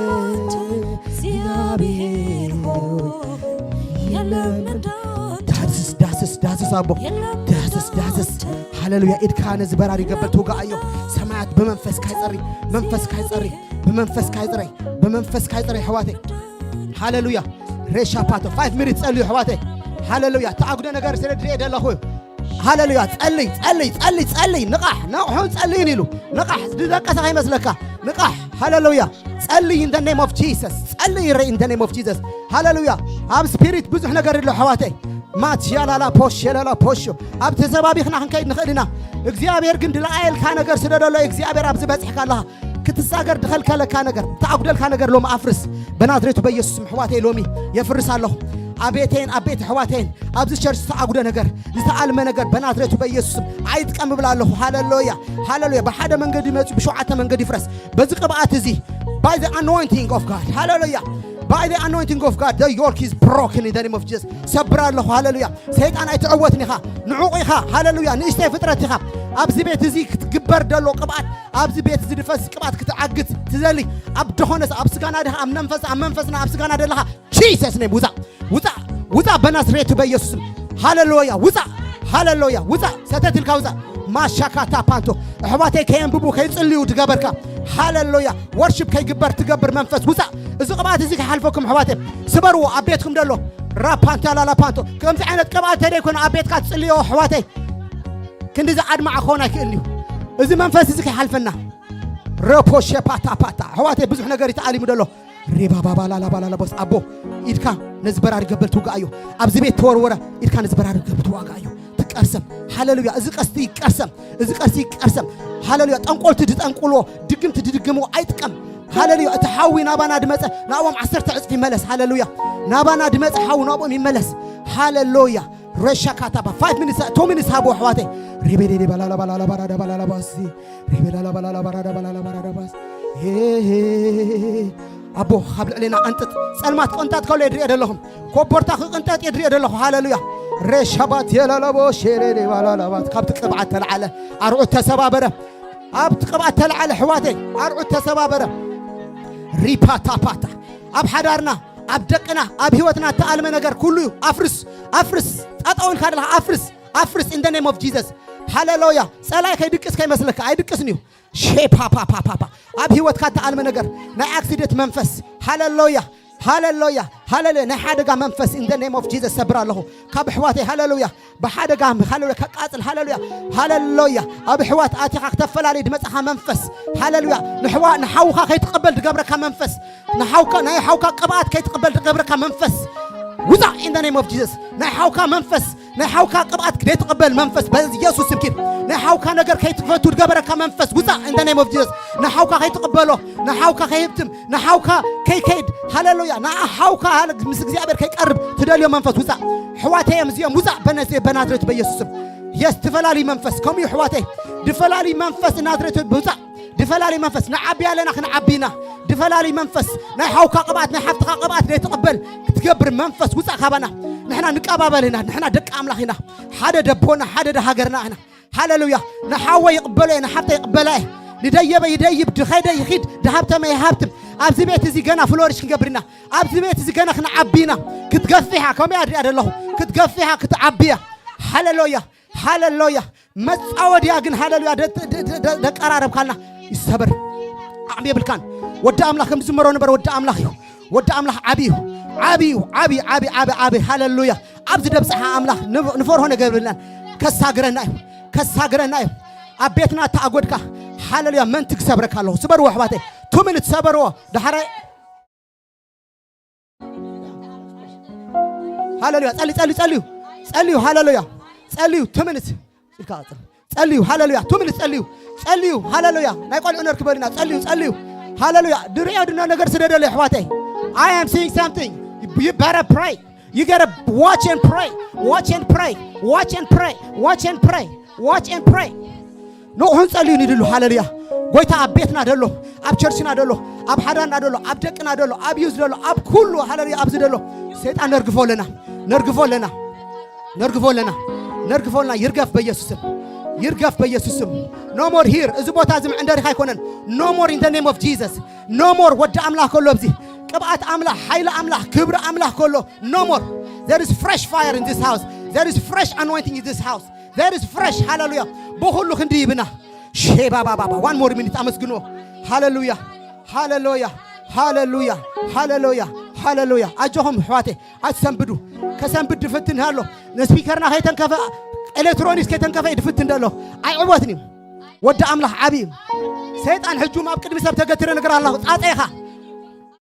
እግዚአብሔር ሆይ የለም እንዳንተ ዳስስ ዳስስ ዳስስ ኣቦ የለም ዳስስ ዳስስ እንዳንተ ሃሌሉያ። ኢድካ ነዚ በራሪ ገበል ትውጋኣዮ። ሰማያት ብመንፈስካ ይጸሪ፣ መንፈስካ ይጸሪ፣ ብመንፈስካ ይጸሪ፣ ብመንፈስካ ይጸሪ ኣሕዋተይ። ሃሌሉያ። ሬሻ ፓቶ five minutes ጸልዩ ኣሕዋተይ። ሃሌሉያ። ተኣጉደ ነገር ስለ ድሬ ደለኹ። ሃሌሉያ። ጸልይ ጸልይ ጸልይ ጸልይ ንቓሕ ንቑሑን ጸልይን ኢሉ ንቓሕ ዝደቀሰ ከይመስለካ ንቓሕ። ሃሌሉያ። ጸልይ in the name of Jesus። ጸልይ ረ in the name of Jesus። ሃሌሉያ። ኣብ ስፒሪት ብዙሕ ነገር ኣሎ ኣሕዋተይ። ማት ያላላ ፖሽ የላላ ፖሽ። ኣብ ተዘባቢኽና ክንከይድ ንኽእል ኢና። እግዚኣብሔር ግን ድለኣየልካ ነገር ስለ ደሎ እግዚኣብሔር ኣብ ዝበጽሕካ ኣለኻ። ክትሳገር ድኸልከለካ ነገር፣ ተኣጉደልካ ነገር ሎም ኣፍርስ። በናዝሬቱ በኢየሱስም ኣሕዋተይ ሎሚ የፍርስ ኣለኹ። ኣቤቴን ኣቤት ኣሕዋተይን ኣብዚ ቸርች ዝተኣጉደ ነገር ዝተኣልመ ነገር በናዝሬቱ በኢየሱስም ኣይጥቀም እብል ኣለኹ። ሃሌሉያ። ሃሌሉያ። ብሓደ መንገዲ መጺኡ ብሸውዓተ መንገዲ ይፍረስ። በዚ ቅብኣት እዚ by the anointing of God ሃሌሉያ። By the anointing of God the yoke is broken in the name of Jesus። ሰብር ኣለኹ። ሃሌሉያ። ሰይጣን ኣይትዕወትን ኢኻ። ንዑቕ ኢኻ። ሃሌሉያ። ንእሽተይ ፍጥረት ኢኻ። ኣብዚ ቤት እዚ ክትግበር ደሎ ቅብኣት ኣብዚ ቤት እዚ ድፈስ ቅብኣት ክትዓግት ትዘሊ ኣብ ደኾነስ ኣብ ስጋና ድኻ ኣብ መንፈስ ኣብ መንፈስና ኣብ ስጋና ደለኻ Jesus name ውፃእ ውፃእ ውፃእ በናዝሬቱ በኢየሱስም ሃሌሉያ ውፃእ ሃሌሉያ ውፃእ ሰተት ኢልካ ውፃእ ማሻካታ ፓንቶ ኣሕዋተይ ከየንብቡ ከይፅልዩ ድገበርካ ሃሌሉያ ወርሽፕ ከይግበር ትገብር መንፈስ ውፃእ እዚ ቅብኣት እዚ ከይሓልፈኩም ኣሕዋተይ ስበርዎ ኣብ ቤትኩም ደሎ ራፓንታ ላላፓንቶ ከምዚ ዓይነት ቅብኣት ተደይኮነ ኣብ ቤትካ ትፅልዮ ኣሕዋተይ ክንዲዚ ኣድማዕ ክኸውን ኣይክእልን እዩ እዚ መንፈስ እዚ ከይሓልፈና ረፖ ሸፓታ ፓታ ኣሕዋተይ ብዙሕ ነገር ይተኣሊሙ ደሎ ሪባባባላላባላላቦስ ኣቦ ኢድካ ነዚ በራሪ ገበል ትውጋኣዮ ኣብዚ ቤት ተወርወረ ኢድካ ነዚ በራሪ ገበል ትዋጋኣዮ ትቀርሰም ሃሌሉያ እዚ ቀስቲ ይቀርሰም እዚ ቀስቲ ይቀርሰም ሃሌሉያ ጠንቆልቲ ድጠንቁልዎ ድግምቲ ድድግምዎ ኣይጥቀም ሃሌሉያ እቲ ሓዊ ናባና ድመፀ ናብኦም ዓሰርተ ዕፅፊ ይመለስ ሃሌሉያ ናባና ድመፀ ሓዊ ናብኦም ይመለስ ሃሌሉያ ረሻ ካታባ ፋይቭ ሚኒትስ ቱ ሚኒትስ ሃቦ ኣሕዋተይ ሪቤዴዴ ባላላ ባላላ ባራዳ ባላላ ባሲ ሪቤላላ ባላላ ባራዳ ባላላ ባራዳ ባሲ ኣቦ ካብ ልዕሌና ቀንጥጥ ጸልማት ቅንጣጥ ከሎ የድርዮ ደለኹም ኮቦርታ ክቅንጠጥ የድርዮ ደለኹ ሃሌሉያ ሬሻባት የለለቦ ሼሬዴ ባላላባት ካብቲ ቅብዓት ተለዓለ ኣርዑት ተሰባበረ ኣብቲ ቅብዓት ተለዓለ ኣሕዋተይ ኣርዑት ተሰባበረ ሪፓታፓታ ኣብ ሓዳርና ኣብ ደቅና ኣብ ህይወትና እተኣልመ ነገር ኩሉ እዩ ኣፍርስ ኣፍርስ ጠጠው ኢልካ ደለካ ኣፍርስ ኣፍርስ in the name of Jesus ሃሌሉያ ጸላይ ከይድቅስ ከይመስለካ ኣይድቅስን እዩ ሼፓፓፓፓፓ ኣብ ህይወትካ እተኣልመ ነገር ናይ ኣክሲደንት መንፈስ ሃሌሉያ ሃሌሉያ ሃሌሉያ ናይ ሓደጋ መንፈስ in the name of Jesus ሰብር ኣለኹ ካብ ኣሕዋተይ ሃሌሉያ ብሓደጋ ሃሌሉያ ከቃጽል ሃሌሉያ ሃሌሉያ ኣብ ኣሕዋት ኣቲኻ ክተፈላለይ ድመጻኻ መንፈስ ሃሌሉያ ንሕዋ ንሓውኻ ከይትቐበል ድገብረካ መንፈስ ንሓውካ ናይ ሓውካ ቅብኣት ከይትቐበል ድገብረካ መንፈስ ውፃእ in the name of Jesus ናይ ሓውካ መንፈስ ናይ ሓውካ ቅብኣት ዘይትቐበል መንፈስ በኢየሱስ ስም ኪድ ናይ ሓውካ ነገር ከይትፈቱ ድገበረካ መንፈስ ውፃእ in the name of Jesus ናይ ሓውካ ከይትቐበሎ ናይ ሓውካ ከይህብትም ንሓውካ ከይከይድ ሃሌሉያ ንሓውካ ምስ እግዚኣብሔር ከይቀርብ ትደልዮ መንፈስ ውፃእ ሕዋተይ እዮም እዚኦም ውፃእ በነዜ በናዝሬቱ በኢየሱስም የስ ትፈላሊ መንፈስ ከምኡ ሕዋተይ ድፈላሊ መንፈስ ናዝሬቱ ውፃእ ድፈላሊ መንፈስ ንዓቢ ኣለና ክንዓቢ ኢና ድፈላሊ መንፈስ ናይ ሓውካ ቅብኣት ናይ ሓፍትኻ ቅብኣት ዘይትቕበል ክትገብር መንፈስ ውፃእ ካባና ንሕና ንቀባበል ኢና ንሕና ደቂ ኣምላኽ ኢና ሓደ ደቦና ሓደ ደሃገርና ኢና ሃሌሉያ ንሓወ ይቕበሎ እየ ንሓፍተ ይቕበላ እየ ንደየበ ይደይብ ድኸይደ ይኺድ ድሃብተመ ይሃብትም ኣብዚ ቤት እዚ ገና ፍሎሪሽ ክንገብር ኢና ኣብዚ ቤት እዚ ገና ክንዓቢ ኢና ክትገፊ ኢኻ ከምኡ እያ ድሪኣ ዘለኹ ክትገፊ ኢኻ ክትዓቢ እያ ሃሌሉያ ሃሌሉያ መፃወድያ ግን ሃሌሉያ ደቀራረብካልና ይሰበር ዓቕሚ የብልካን ወዲ ኣምላኽ ከም ዝመሮ ነበር ወዲ ኣምላኽ እዩ ወዲ ኣምላኽ ዓብዩ ዓብዩ ዓብዩ ዓብዩ ዓብዩ ዓብዩ ሃሌሉያ ኣብዚ ደብፅሓ ኣምላኽ ንፈርሆ ነገር የብልናን ከሳግረና እዩ ከሳግረና እዩ ኣብ ቤትና ተኣጎድካ ሃሌሉያ መንቲ ክሰብረካ ኣለኹ ስበርዎ ኣሕዋተይ ቱ ሚኒት ሰበርዎ ዳሕራይ ሃሌሉያ ጸልዩ ጸልዩ ጸልዩ ጸልዩ ሃሌሉያ ጸልዩ ቱ ሚኒት ኢልካ ቀጽል ጸልዩ ሃሌሉያ ቱ ሚኒት ጸልዩ ጸልዩ ሃሌሉያ ናይ ቆልዑ ነርክበሉና ጸልዩ ጸልዩ ሃሌሉያ ድርእዮ ድኖ ነገር ስደደሉ ኣሕዋተይ I am seeing something you better pray you gotta watch and pray watch and pray watch and pray watch and pray watch and pray ንቑሑን ጸልዩን ይድሉ ሃሌሉያ ጎይታ ኣብ ቤትና ደሎ ኣብ ቸርችና ደሎ ኣብ ሓዳና ደሎ ኣብ ደቅና ደሎ ኣብ ዩዝ ደሎ ኣብ ኩሉ ሃሌሉያ ኣብዚ ደሎ ሰይጣን ነርግፎ ኣለና ነርግፎ ኣለና ነርግፎ ኣለና ነርግፎ ኣለና ይርገፍ በኢየሱስም ይርገፍ በኢየሱስም no more here እዚ ቦታ እዚ መዕንደሪኻ ኣይኮነን no more in the name of Jesus no more ወዲ ኣምላኽ ከሎ ኣብዚ ቅብኣት ኣምላኽ ሓይሊ ኣምላኽ ክብሪ ኣምላኽ ከሎ no more there is fresh fire in this house there is fresh anointing in this house there is fresh ሃሌሉያ ብኹሉ ክንዲ ይብና ሼባባባባ one more minute ኣመስግንዎ ሃሌሉያ ሃሌሉያ ሃሌሉያ ሃሌሉያ ሃሌሉያ ኣጆኹም ኣሕዋተይ ኣይትሰንብዱ ከሰንብድ ድፍትን ኣሎ ንስፒከርና ከይተንከፈ ኤሌክትሮኒክስ ከይተንከፈ ድፍትን ደሎ ኣይዕወትን እዩ ወዲ ኣምላኽ ዓብዪ እዩ ሰይጣን ሕጁም ኣብ ቅድሚ ሰብ ተገትረ ነገር ኣለኹ ጻጸ ኢኻ